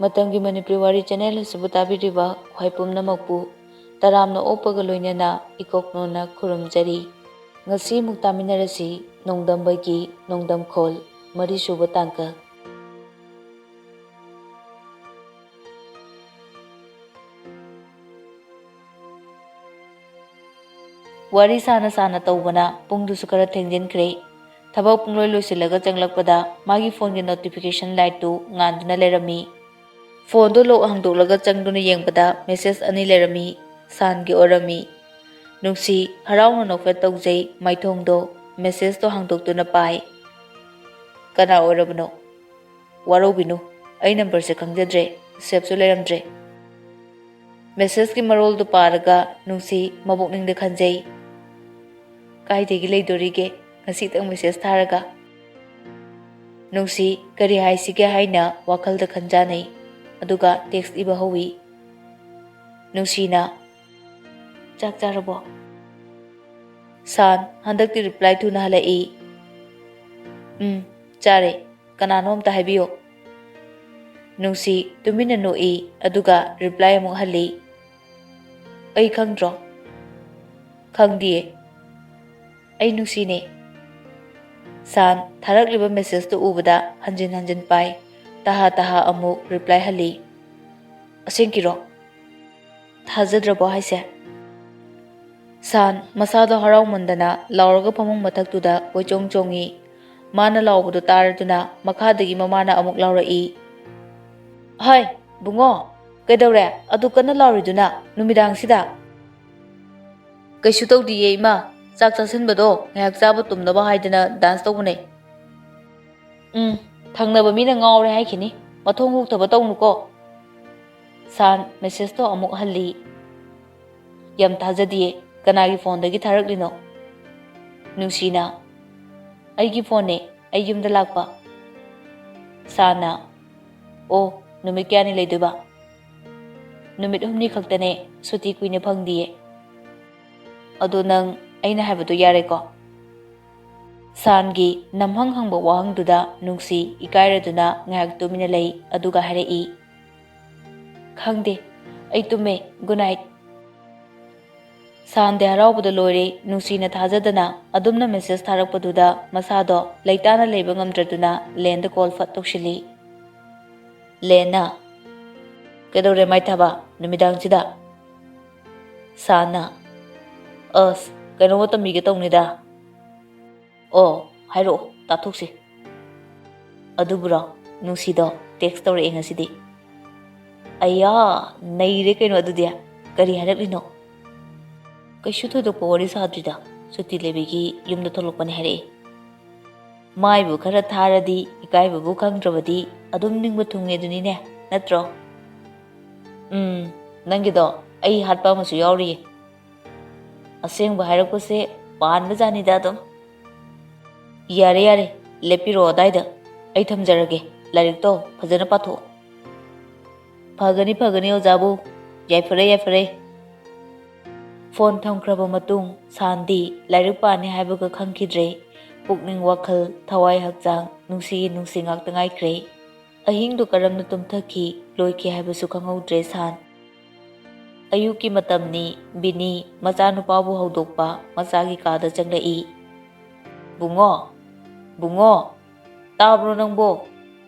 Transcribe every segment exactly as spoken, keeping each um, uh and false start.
ꯃꯇꯝꯒꯤ ꯃꯅꯤꯄꯨꯔꯤ ꯋꯥꯔꯤ ꯆꯦꯅꯦꯜ ꯑꯁꯤꯕꯨ ꯇꯥꯕꯤꯔꯤꯕ ꯈ꯭ꯋꯥꯏ ꯄꯨꯝꯅꯃꯛꯄꯨ ꯇꯔꯥꯝꯅ ꯑꯣꯛꯄꯒ ꯂꯣꯏꯅꯅ ꯏꯀꯣꯛꯅꯣꯅ ꯈꯨꯔꯨꯝꯖꯔꯤ꯫ ꯉꯁꯤ ꯑꯃꯨꯛ ꯇꯥꯃꯤꯟꯅꯔꯁꯤ ꯅꯣꯡꯗꯝꯕꯒꯤ ꯅꯣꯡꯗꯝꯈꯣꯜ ꯃꯔꯤꯁꯨꯕ ꯇꯥꯡꯀꯛ꯫ ꯋꯥꯔꯤ ꯁꯥꯅ ꯁꯥꯅ ꯇꯧꯕꯅ ꯄꯨꯡꯗꯨꯁꯨ ꯈꯔ ꯊꯦꯡꯖꯤꯟꯈ꯭ꯔꯦ꯫ ꯊꯕꯛ ꯄꯨꯡꯂꯣꯏ ꯂꯣꯏꯁꯤꯜꯂꯒ ꯆꯪꯂꯛꯄꯗ ꯃꯥꯒꯤ ꯐꯣꯟꯒꯤ ꯅꯣꯇꯤꯐꯤꯀꯦꯁꯟ ꯂꯥꯏꯠꯇꯨ ꯉꯥꯟꯗꯨꯅ ꯂꯩꯔꯝꯃꯤ꯫ ꯐꯣꯟꯗꯣ ꯂꯣꯛ ꯍꯥꯡꯗꯣꯛꯂꯒ ꯆꯪꯗꯨꯅ ꯌꯦꯡꯕꯗ ꯃꯦꯁꯦꯖ ꯑꯅꯤ ꯂꯩꯔꯝꯃꯤ꯫ ꯁꯥꯟꯒꯤ ꯑꯣꯏꯔꯝꯃꯤ꯫ ꯅꯨꯡꯁꯤ ꯍꯔꯥꯎꯅ ꯅꯣꯛꯐꯦꯠ ꯇꯧꯖꯩ ꯃꯥꯏꯊꯣꯡꯗꯣ꯫ ꯃꯦꯁꯦꯖꯇꯣ ꯍꯥꯡꯗꯣꯛꯇꯨꯅ ꯄꯥꯏ꯫ "ꯀꯅꯥ ꯑꯣꯏꯔꯕꯅꯣ?" "ꯋꯥꯔꯧꯕꯤꯅꯨ, ꯑꯩ ꯅꯝꯕꯔꯁꯦ ꯈꯪꯖꯗ꯭ꯔꯦ, ꯁꯦꯞꯁꯨ ꯂꯩꯔꯝꯗ꯭ꯔꯦ꯫" ꯃꯦꯁꯦꯖꯀꯤ ꯃꯔꯣꯜꯗꯨ ꯄꯥꯔꯒ ꯅꯨꯡꯁꯤ ꯃꯕꯨꯛꯅꯤꯡꯗ ꯈꯟꯖꯩ, "ꯀꯥꯏꯗꯒꯤ ꯂꯩꯗꯣꯔꯤꯒꯦ ꯉꯁꯤꯇꯪ ꯃꯦꯁꯦꯖ ꯊꯥꯔꯒ?" ꯅꯨꯡꯁꯤ ꯀꯔꯤ ꯍꯥꯏꯁꯤꯒꯦ ꯍꯥꯏꯅ ꯋꯥꯈꯜꯗ ꯈꯟꯖꯥꯅꯩ꯫ ꯑꯗꯨꯒ ꯇꯦꯛꯁ ꯏꯕ ꯍꯧꯏ꯫ ꯅꯨꯡꯁꯤꯅ, "ꯆꯥꯛ ꯆꯥꯔꯕꯣ?" ꯁꯥꯟ ꯍꯟꯗꯛꯇꯤ ꯔꯤꯄ꯭ꯂꯥꯏ ꯊꯨꯅ ꯍꯜꯂꯛꯏ꯫ "ꯎꯝ, ꯆꯥꯔꯦ꯫ ꯀꯅꯥꯅꯣ ꯑꯝꯇ ꯍꯥꯏꯕꯤꯌꯣ꯫" ꯅꯨꯡꯁꯤ ꯇꯨꯃꯤꯟꯅ ꯅꯣꯛꯏ, ꯑꯗꯨꯒ ꯔꯤꯄ꯭ꯂꯥꯏ ꯑꯃꯨꯛ ꯍꯜꯂꯤ꯫ "ꯑꯩ ꯈꯪꯗ꯭ꯔꯣ?" "ꯈꯪꯗꯤꯌꯦ꯫" "ꯑꯩ ꯅꯨꯡꯁꯤꯅꯦ꯫" ꯁꯥꯟ ꯊꯥꯔꯛꯂꯤꯕ ꯃꯦꯁꯦꯖꯇꯨ ꯎꯕꯗ ꯍꯟꯖꯤꯟ ꯍꯟꯖꯤꯟ ꯄꯥꯏ꯫ ꯇꯍꯥ ꯇꯍꯥ ꯑꯃꯨꯛ ꯔꯤꯄ꯭ꯂꯥꯏ ꯍꯜꯂꯤ꯫ "ꯑꯁꯦꯡꯀꯤꯔꯣ? ꯊꯥꯖꯗ꯭ꯔꯕꯣ ꯍꯥꯏꯁꯦ?" ꯁꯥꯟ ꯃꯁꯥꯗꯣ ꯍꯔꯥꯎꯃꯟꯗꯅ ꯂꯥꯎꯔꯒ ꯐꯃꯨꯡ ꯃꯊꯛꯇꯨꯗ ꯀꯣꯏꯆꯣꯡ ꯆꯣꯡꯉꯤ꯫ ꯃꯥꯅ ꯂꯥꯎꯕꯗꯣ ꯇꯥꯔꯗꯨꯅ ꯃꯈꯥꯗꯒꯤ ꯃꯃꯥꯅ ꯑꯃꯨꯛ ꯂꯥꯎꯔꯛꯏ꯫ "ꯍꯥꯏ, ꯕꯨꯡꯉꯣ, ꯀꯩꯗꯧꯔꯦ ꯑꯗꯨ ꯀꯟꯅ ꯂꯥꯎꯔꯤꯗꯨꯅ ꯅꯨꯃꯤꯗꯥꯡꯁꯤꯗ?" "ꯀꯩꯁꯨ ꯇꯧꯗꯤꯌꯦ ꯏꯃꯥ, ꯆꯥꯛ ꯆꯥꯁꯤꯟꯕꯗꯣ ꯉꯥꯏꯍꯥꯛ ꯆꯥꯕ ꯇꯨꯝꯅꯕ ꯍꯥꯏꯗꯅ ꯗꯥꯟꯁ ꯇꯧꯕꯅꯦ꯫" "ꯎꯝ, ꯊꯪꯅꯕ ꯃꯤꯅ ꯉꯥꯎꯔꯦ ꯍꯥꯏꯈꯤꯅꯤ, ꯃꯊꯣꯡ ꯍꯨꯛꯇꯕ ꯇꯧꯅꯨꯀꯣ꯫" ꯁꯥꯟ ꯃꯦꯁꯦꯖꯇꯣ ꯑꯃꯨꯛ ꯍꯜꯂꯤ꯫ "ꯌꯥꯝ ꯊꯥꯖꯗꯤꯌꯦ, ꯀꯅꯥꯒꯤ ꯐꯣꯟꯗꯒꯤ ꯊꯥꯔꯛꯂꯤꯅꯣ?" ꯅꯨꯡꯁꯤꯅ, "ꯑꯩꯒꯤ ꯐꯣꯟꯅꯦ, ꯑꯩ ꯌꯨꯝꯗ ꯂꯥꯛꯄ꯫" ꯁꯥꯟꯅ, "ꯑꯣ, ꯅꯨꯃꯤꯠ ꯀꯌꯥꯅꯤ ꯂꯩꯗꯣꯏꯕ?" "ꯅꯨꯃꯤꯠ ꯍꯨꯝꯅꯤ ꯈꯛꯇꯅꯦ, ꯁꯨꯇꯤ ꯀꯨꯏꯅ ꯐꯪꯗꯤꯌꯦ꯫" "ꯑꯗꯣ ꯅꯪ ꯑꯩꯅ ꯍꯥꯏꯕꯗꯣ ꯌꯥꯔꯦꯀꯣ?" ꯁꯥꯟꯒꯤ ꯅꯝꯍꯪ ꯍꯪꯕ ꯋꯥꯍꯪꯗꯨꯗ ꯅꯨꯡꯁꯤ ꯏꯀꯥꯏꯔꯗꯨꯅ ꯉꯥꯏꯍꯥꯛ ꯇꯨꯃꯤꯟꯅ ꯂꯩ, ꯑꯗꯨꯒ ꯍꯥꯏꯔꯛꯏ, "ꯈꯪꯗꯦ, ꯑꯩ ꯇꯨꯝꯃꯦ꯫ Good night." ꯁꯥꯟꯗꯤ ꯍꯔꯥꯎꯕꯗ ꯂꯣꯏꯔꯦ꯫ ꯅꯨꯡꯁꯤꯅ ꯊꯥꯖꯗꯅ ꯑꯗꯨꯝꯅ message ꯊꯥꯔꯛꯄꯗꯨꯗ ꯃꯁꯥꯗꯣ ꯂꯩꯇꯥꯅ ꯂꯩꯕ ꯉꯝꯗ꯭ꯔꯗꯨꯅ ꯂꯦꯟꯗ call ꯐꯠ ꯇꯧꯁꯤꯜꯂꯤ꯫ ꯂꯦꯟꯅ, "ꯀꯩꯗꯧꯔꯦ ꯃꯥꯏꯊꯥꯕ ꯅꯨꯃꯤꯗꯥꯡꯁꯤꯗ?" ꯁꯥꯟꯅ, "ꯑꯁ, ꯀꯩꯅꯣꯝꯃ ꯇꯝꯕꯤꯒꯦ ꯇꯧꯅꯤꯗ꯫" "ꯑꯣ, ꯍꯥꯏꯔꯛꯑꯣ, ꯇꯥꯊꯣꯛꯁꯤ꯫" "ꯑꯗꯨꯕꯨꯔꯣ, ꯅꯨꯡꯁꯤꯗꯣ text ꯇꯧꯔꯛꯑꯦ ꯉꯁꯤꯗꯤ꯫" "ꯑꯌꯥ, ꯅꯩꯔꯦ ꯀꯩꯅꯣ ꯑꯗꯨꯗꯤ꯫ ꯀꯔꯤ ꯍꯥꯏꯔꯛꯂꯤꯅꯣ?" "ꯀꯩꯁꯨ ꯊꯣꯏꯗꯣꯛꯄ ꯋꯥꯔꯤ ꯁꯥꯗ꯭ꯔꯤꯗ, ꯁꯨꯇꯤ ꯂꯩꯕꯒꯤ ꯌꯨꯝꯗ ꯊꯣꯛꯂꯛꯄꯅꯦ ꯍꯥꯏꯔꯛꯑꯦ꯫" "ꯃꯥꯏꯕꯨ ꯈꯔ ꯊꯥꯔꯗꯤ, ꯏꯀꯥꯏꯕꯕꯨ ꯈꯪꯗ꯭ꯔꯕꯗꯤ ꯑꯗꯨꯝ ꯅꯤꯡꯕ ꯊꯨꯡꯉꯦ ꯑꯗꯨꯅꯤꯅꯦ, ꯅꯠꯇ꯭ꯔꯣ?" "ꯎꯝ, ꯅꯪꯒꯤꯗꯣ ꯑꯩ ꯍꯥꯠꯄ ꯑꯃꯁꯨ ꯌꯥꯎꯔꯤꯌꯦ꯫" "ꯑꯁꯦꯡꯕ ꯍꯥꯏꯔꯛꯄꯁꯦ ꯄꯥꯟꯕꯖꯥꯠꯅꯤꯗ ꯑꯗꯨꯝ꯫" "ꯌꯥꯔꯦ, ꯌꯥꯔꯦ, ꯂꯦꯞꯄꯤꯔꯣ ꯑꯗꯥꯏꯗ꯫ ꯑꯩ ꯊꯝꯖꯔꯒꯦ꯫ ꯂꯥꯏꯔꯤꯛꯇꯣ ꯐꯖꯅ ꯄꯥꯊꯣꯛꯑꯣ꯫" "ꯐꯒꯅꯤ, ꯐꯒꯅꯤ ꯑꯣꯖꯥꯕꯨ꯫ ꯌꯥꯏꯐꯔꯦ, ꯌꯥꯏꯐꯔꯦ꯫" ꯐꯣꯟ ꯊꯝꯈ꯭ꯔꯕ ꯃꯇꯨꯡ ꯁꯥꯟꯗꯤ ꯂꯥꯏꯔꯤꯛ ꯄꯥꯅꯤ ꯍꯥꯏꯕꯒ ꯈꯪꯈꯤꯗ꯭ꯔꯦ꯫ ꯄꯨꯛꯅꯤꯡ, ꯋꯥꯈꯜ, ꯊꯋꯥꯏ, ꯍꯛꯆꯥꯡ ꯅꯨꯡꯁꯤꯒꯤ ꯅꯨꯡꯁꯤ ꯉꯥꯛꯇ ꯉꯥꯏꯈ꯭ꯔꯦ꯫ ꯑꯍꯤꯡꯗꯨ ꯀꯔꯝꯅ ꯇꯨꯝꯊꯈꯤ, ꯂꯣꯏꯈꯤ ꯍꯥꯏꯕꯁꯨ ꯈꯪꯍꯧꯗ꯭ꯔꯦ ꯁꯥꯟ꯫ ꯑꯌꯨꯛꯀꯤ ꯃꯇꯝꯅꯤ꯫ ꯕꯤꯅꯤ ꯃꯆꯥꯅꯨꯄꯥꯕꯨ ꯍꯧꯗꯣꯛꯄ ꯃꯆꯥꯒꯤ ꯀꯥꯗ ꯆꯪꯂꯛꯏ꯫ "ꯕꯨꯡꯉꯣ, ꯕꯨꯡꯉꯣ, ꯇꯥꯕ꯭ꯔꯣ ꯅꯪꯕꯣ?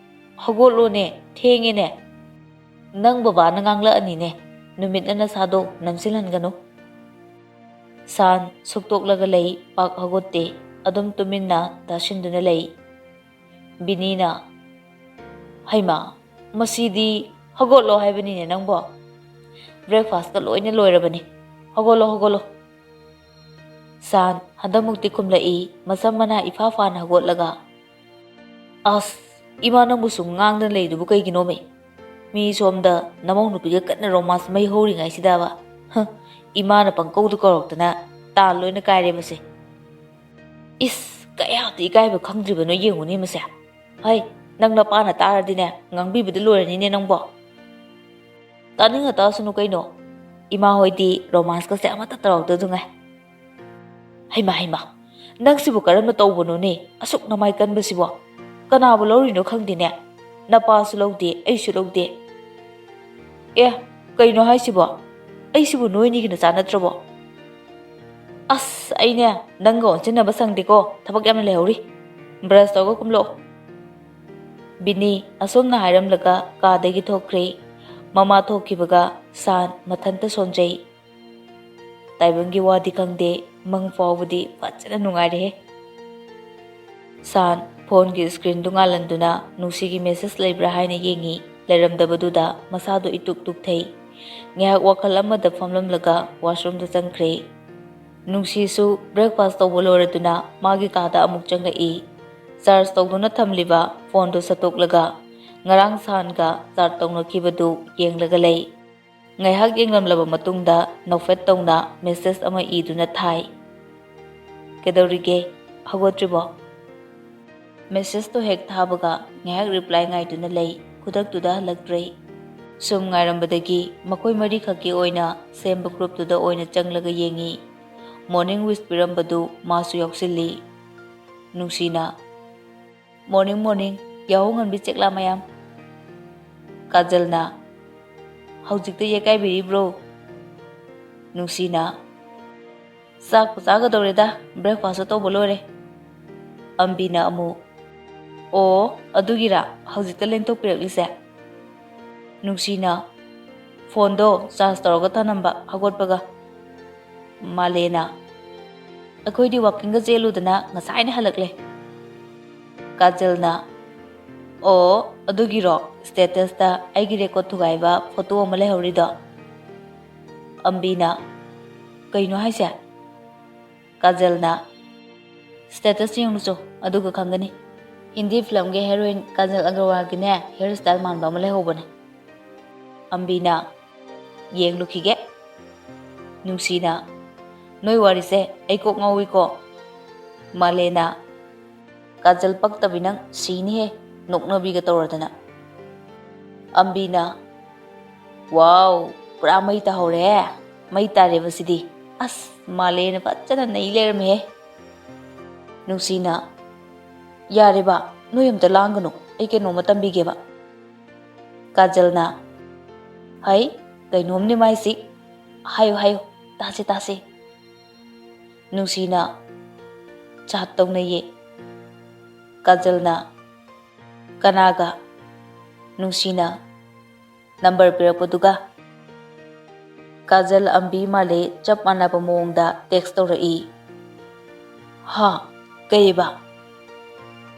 ꯍꯧꯒꯠꯂꯣꯅꯦ, ꯊꯦꯡꯉꯦꯅꯦ꯫ ꯅꯪ ꯕꯕꯥꯅ ꯉꯥꯡꯂꯛꯑꯅꯤꯅꯦ꯫ ꯅꯨꯃꯤꯠꯅ ꯅꯁꯥꯗꯣ ꯅꯝꯁꯤꯜꯍꯟꯒꯅꯨ꯫" ꯁꯥꯟ ꯁꯨꯛꯇꯣꯛꯂꯒ ꯂꯩ, ꯄꯥꯛ ꯍꯧꯒꯠꯇꯦ꯫ ꯑꯗꯨꯝ ꯇꯨꯃꯤꯟꯅ ꯇꯥꯁꯤꯟꯗꯨꯅ ꯂꯩ꯫ ꯕꯤꯅꯤꯅ, "ꯍꯩꯃꯥ, ꯃꯁꯤꯗꯤ ꯍꯧꯒꯠꯂꯣ ꯍꯥꯏꯕꯅꯤꯅꯦ ꯅꯪꯕꯣ꯫ Breakfastꯀ ꯂꯣꯏꯅ ꯂꯣꯏꯔꯕꯅꯤ꯫ ꯍꯧꯒꯠꯂꯣ, ꯍꯧꯒꯠꯂꯣ꯫" ꯁꯥꯟ ꯍꯟꯗꯛꯃꯨꯛꯇꯤ ꯈꯨꯝꯂꯛꯏ, ꯃꯁꯝ ꯃꯅꯥ ꯏꯐꯥ ꯐꯥꯅ ꯍꯧꯒꯠꯂꯒ꯫ "ꯑꯁ, ꯏꯃꯥ ꯅꯪꯕꯨ ꯁꯨꯝ ꯉꯥꯡꯗꯅ ꯂꯩꯗꯨꯕꯨ ꯀꯩꯒꯤꯅꯣꯃꯦ? ꯃꯤ ꯁꯣꯝꯗ ꯅꯃꯧ ꯅꯨꯄꯤꯒ ꯀꯟꯅ romance ꯃꯩ ꯍꯧꯔꯤꯉꯩꯁꯤꯗꯕ꯫ ꯍ, ꯏꯃꯥꯅ ꯄꯪꯀꯧꯗ ꯀꯧꯔꯛꯇꯅ ꯇꯥꯟ ꯂꯣꯏꯅ ꯀꯥꯏꯔꯦ ꯃꯁꯦ꯫ ꯏꯁ, ꯀꯌꯥꯗ ꯏꯀꯥꯏꯕ ꯈꯪꯗ꯭ꯔꯤꯕꯅꯣ ꯌꯦꯡꯉꯨꯅꯦ ꯃꯁꯦ꯫ ꯍꯩ, ꯅꯪ ꯅꯄꯥꯅ ꯇꯥꯔꯗꯤꯅꯦ, ꯉꯥꯡꯕꯤꯕꯗ ꯂꯣꯏꯔꯅꯤꯅꯦ ꯅꯪꯕꯣ꯫" "ꯇꯥꯅꯤꯡꯉ ꯇꯥꯁꯅꯨ ꯀꯩꯅꯣ꯫ ꯏꯃꯥ ꯍꯣꯏꯗꯤ romanceꯀꯁꯦ ꯑꯃꯠꯇ ꯇꯧꯔꯛꯇꯗꯨꯉꯥꯏ꯫" "ꯍꯩꯃꯥ, ꯍꯩꯃꯥ, ꯅꯪꯁꯤꯕꯨ ꯀꯔꯝꯅ ꯇꯧꯕꯅꯣꯅꯦ? ꯑꯁꯨꯛ ꯅꯃꯥꯏ ꯀꯟꯕꯁꯤꯕꯣ? ꯀꯅꯥꯕꯨ ꯂꯧꯔꯤꯅꯣ ꯈꯪꯗꯦꯅꯦ꯫ ꯅꯄꯥꯁꯨ ꯂꯧꯗꯦ, ꯑꯩꯁꯨ ꯂꯧꯗꯦ꯫" ꯑꯦ, ꯀꯩꯅꯣ ꯍꯥꯏꯁꯤꯕꯣ? ꯑꯩꯁꯤꯕꯨ ꯅꯣꯏꯅꯤꯒꯤ ꯅꯆꯥ ꯅꯠꯇ꯭ꯔꯕꯣ? ꯑꯁ, ꯑꯩꯅꯦ ꯅꯪꯒ ꯑꯣꯟꯁꯤꯟꯅꯕ ꯁꯪꯗꯦꯀꯣ, ꯊꯕꯛ ꯌꯥꯝꯅ ꯂꯩꯍꯧꯔꯤ꯫ ꯕ꯭ꯔꯁ ꯇꯧꯔꯒ ꯀꯨꯝꯂꯛꯑꯣ꯫ ꯕꯤꯅꯤ ꯑꯁꯣꯝꯅ ꯍꯥꯏꯔꯝꯂꯒ ꯀꯥꯗꯒꯤ ꯊꯣꯛꯈ꯭ꯔꯦ꯫ ꯃꯃꯥ ꯊꯣꯛꯈꯤꯕꯒ ꯁꯥꯟ ꯃꯊꯟꯇ ꯁꯣꯟꯖꯩ꯫ ꯇꯥꯏꯕꯪꯒꯤ ꯋꯥꯗꯤ ꯈꯪꯗꯦ, ꯃꯪ ꯐꯥꯎꯕꯗꯤ ꯐꯖꯅ ꯅꯨꯡꯉꯥꯏꯔꯦꯍꯦ꯫ ꯁꯥꯟ ꯐꯣꯟꯒꯤ ꯁ꯭ꯀ꯭ꯔꯤꯟꯗꯨ ꯉꯥꯜꯍꯟꯗꯨꯅ ꯅꯨꯡꯁꯤꯒꯤ ꯃꯦꯁꯦꯖ ꯂꯩꯕ꯭ꯔꯥ ꯍꯥꯏꯅ ꯌꯦꯡꯉꯤ꯫ ꯂꯩꯔꯝꯗꯕꯗꯨꯗ ꯃꯁꯥꯗꯨ ꯏꯇꯨꯛ ꯇꯨꯛꯊꯩ꯫ ꯉꯥꯏꯍꯥꯛ ꯋꯥꯈꯜ ꯑꯃꯗ ꯐꯝꯂꯝꯂꯒ ꯋꯥꯁꯔꯨꯝꯗ ꯆꯪꯈ꯭ꯔꯦ꯫ ꯅꯨꯡꯁꯤꯁꯨ ꯕ꯭ꯔꯦꯛꯐꯥꯁ ꯇꯧꯕ ꯂꯣꯏꯔꯗꯨꯅ ꯃꯥꯒꯤ ꯀꯥꯗ ꯑꯃꯨꯛ ꯆꯪꯂꯛꯏ꯫ ꯆꯥꯔꯖ ꯇꯧꯗꯨꯅ ꯊꯝꯂꯤꯕ ꯐꯣꯟꯗꯨ ꯁꯠꯇꯣꯛꯂꯒ ꯉꯔꯥꯡ ꯁꯥꯟꯒ ꯆꯥꯠ ꯇꯧꯅꯈꯤꯕꯗꯨ ꯌꯦꯡꯂꯒ ꯂꯩ꯫ ꯉꯥꯏꯍꯥꯛ ꯌꯦꯡꯂꯝꯂꯕ ꯃꯇꯨꯡꯗ ꯅꯣꯛꯐꯦꯠ ꯇꯧꯅ ꯃꯦꯁꯦꯖ ꯑꯃ ꯏꯗꯨꯅ ꯊꯥꯏ꯫ "ꯀꯩꯗꯧꯔꯤꯒꯦ? ꯍꯧꯒꯠꯇ꯭ꯔꯤꯕꯣ?" ꯃꯦꯁꯦꯖꯇꯣ ꯍꯦꯛ ꯊꯥꯕꯒ ꯉꯥꯏꯍꯥꯛ ꯔꯤꯄ꯭ꯂꯥꯏ ꯉꯥꯏꯗꯨꯅ ꯂꯩ꯫ ꯈꯨꯗꯛꯇꯨꯗ ꯍꯜꯂꯛꯇ꯭ꯔꯦ꯫ ꯁꯨꯝ ꯉꯥꯏꯔꯝꯕꯗꯒꯤ ꯃꯈꯣꯏ ꯃꯔꯤꯈꯛꯀꯤ ꯑꯣꯏꯅ ꯁꯦꯝꯕ ꯒ꯭ꯔꯨꯞꯇꯨꯗ ꯑꯣꯏꯅ ꯆꯪꯂꯒ ꯌꯦꯡꯉꯤ꯫ ꯃꯣꯔꯅꯤꯡ ꯋꯤꯁ ꯄꯤꯔꯝꯕꯗꯨ ꯃꯥꯁꯨ ꯌꯥꯎꯁꯤꯜꯂꯤ꯫ ꯅꯨꯡꯁꯤꯅ, "ꯃꯣꯔꯅꯤꯡ, ꯃꯣꯔꯅꯤꯡ, ꯌꯥꯍꯧ ꯉꯟꯕꯤ ꯆꯦꯛꯂꯥ ꯃꯌꯥꯝ"꯫ ꯀꯥꯖꯜꯅ, "ꯍꯧꯖꯤꯛꯇ ꯌꯦꯛꯀꯥꯏꯕꯤꯔꯤꯕ꯭ꯔꯣ?" ꯅꯨꯡꯁꯤꯅ, "ꯆꯥꯛꯄꯨ ꯆꯥꯒꯗꯧꯔꯦꯗ, ꯕ꯭ꯔꯦꯛꯐꯥꯁꯁꯨ ꯇꯧꯕ ꯂꯣꯏꯔꯦ"꯫ ꯑꯝꯕꯤꯅ ꯑꯃꯨꯛ, "ꯑꯣ, ꯑꯗꯨꯒꯤꯔꯥ ꯍꯧꯖꯤꯛꯇ ꯂꯦꯡꯊꯣꯛꯄꯤꯔꯛꯂꯤꯁꯦ?" ꯅꯨꯡꯁꯤꯅ, "ꯐꯣꯟꯗꯣ ꯆꯥꯔꯖ ꯇꯧꯔꯒ ꯊꯅꯝꯕ ꯍꯧꯒꯠꯄꯒ"꯫ ꯃꯥꯂꯦꯅ, "ꯑꯩꯈꯣꯏꯗꯤ ꯋꯥꯛꯀꯤꯡꯒ ꯆꯦꯜꯂꯨꯗꯅ ꯉꯁꯥꯏꯅ ꯍꯜꯂꯛꯂꯦ"꯫ ꯀꯥꯖꯜꯅ, "ꯑꯣ, ꯑꯗꯨꯒꯤꯔꯣ ꯁ꯭ꯇꯦꯇꯁꯇ ꯑꯩꯒꯤ ꯔꯦꯀꯣꯔꯗ ꯊꯨꯒꯥꯏꯕ ꯐꯣꯇꯣ ꯑꯃ ꯂꯩꯍꯧꯔꯤꯗꯣ?" ꯑꯝꯕꯤꯅ, "ꯀꯩꯅꯣ ꯍꯥꯏꯁꯦ?" ꯀꯥꯖꯜꯅ, "ꯁ꯭ꯇꯦꯇꯁ ꯌꯦꯡꯂꯨꯆꯣ, ꯑꯗꯨꯒ ꯈꯪꯒꯅꯤ꯫ ꯍꯤꯟꯗꯤ ꯐꯤꯂꯝꯒꯤ ꯍꯦꯔꯣꯏꯟ ꯀꯥꯖꯜ ꯑꯒꯔꯋꯥꯜꯒꯤꯅꯦ ꯍꯤꯌꯔ ꯁ꯭ꯇꯥꯏꯜ ꯃꯥꯟꯕ ꯑꯃ ꯂꯩꯍꯧꯕꯅꯦ"꯫ ꯑꯝꯕꯤꯅ, "ꯌꯦꯡꯂꯨꯈꯤꯒꯦ"꯫ ꯅꯨꯡꯁꯤꯅ, "ꯅꯣꯏ ꯋꯥꯔꯤꯁꯦ ꯑꯩ ꯀꯣꯛ ꯉꯥꯎꯏꯀꯣ"꯫ ꯃꯥꯂꯦꯅ, "ꯀꯥꯖꯜ ꯄꯛꯇꯕꯤ ꯅꯪ ꯁꯤꯅꯤꯍꯦ, ꯅꯣꯛꯅꯕꯤꯒ ꯇꯧꯔꯗꯅ"꯫ ꯑꯝꯕꯤꯅ, "ꯋꯥꯎ, ꯄꯨꯔꯥ ꯃꯩ ꯇꯥꯍꯧꯔꯦ, ꯃꯩ ꯇꯥꯔꯦꯕ ꯁꯤꯗꯤ꯫ ꯑꯁ, ꯃꯥꯂꯦꯅ ꯐꯖꯅ ꯅꯩ ꯂꯩꯔꯝꯃꯦꯍꯦ"꯫ ꯅꯨꯡꯁꯤꯅ, "ꯌꯥꯔꯦꯕ, ꯅꯣꯏ ꯑꯝꯇ ꯂꯥꯡꯒꯅꯨ, ꯑꯩ ꯀꯩꯅꯣꯝꯃ ꯇꯝꯕꯤꯒꯦꯕ"꯫ ꯀꯥꯖꯜꯅ, "ꯍꯩ, ꯀꯩꯅꯣꯝꯅꯤ ꯃꯥꯏꯁꯤ꯫ ꯍꯥꯏꯌꯨ, ꯍꯥꯏꯌꯨ, ꯇꯥꯁꯤ, ꯇꯥꯁꯤ꯫" ꯅꯨꯡꯁꯤꯅ ꯆꯥꯠ ꯇꯧꯅꯩꯌꯦ꯫ ꯀꯥꯖꯜꯅ ꯀꯅꯥꯒ? ꯅꯨꯡꯁꯤꯅ ꯅꯝꯕꯔ ꯄꯤꯔꯛꯄꯗꯨꯒ꯫ ꯀꯥꯖꯜ ꯑꯝꯕꯤ ꯃꯥꯂꯦ ꯆꯞ ꯃꯥꯟꯅꯕ ꯃꯑꯣꯡꯗ ꯇꯦꯛꯁ ꯇꯧꯔꯛꯏ꯫ "ꯍꯥ? ꯀꯩꯕ?"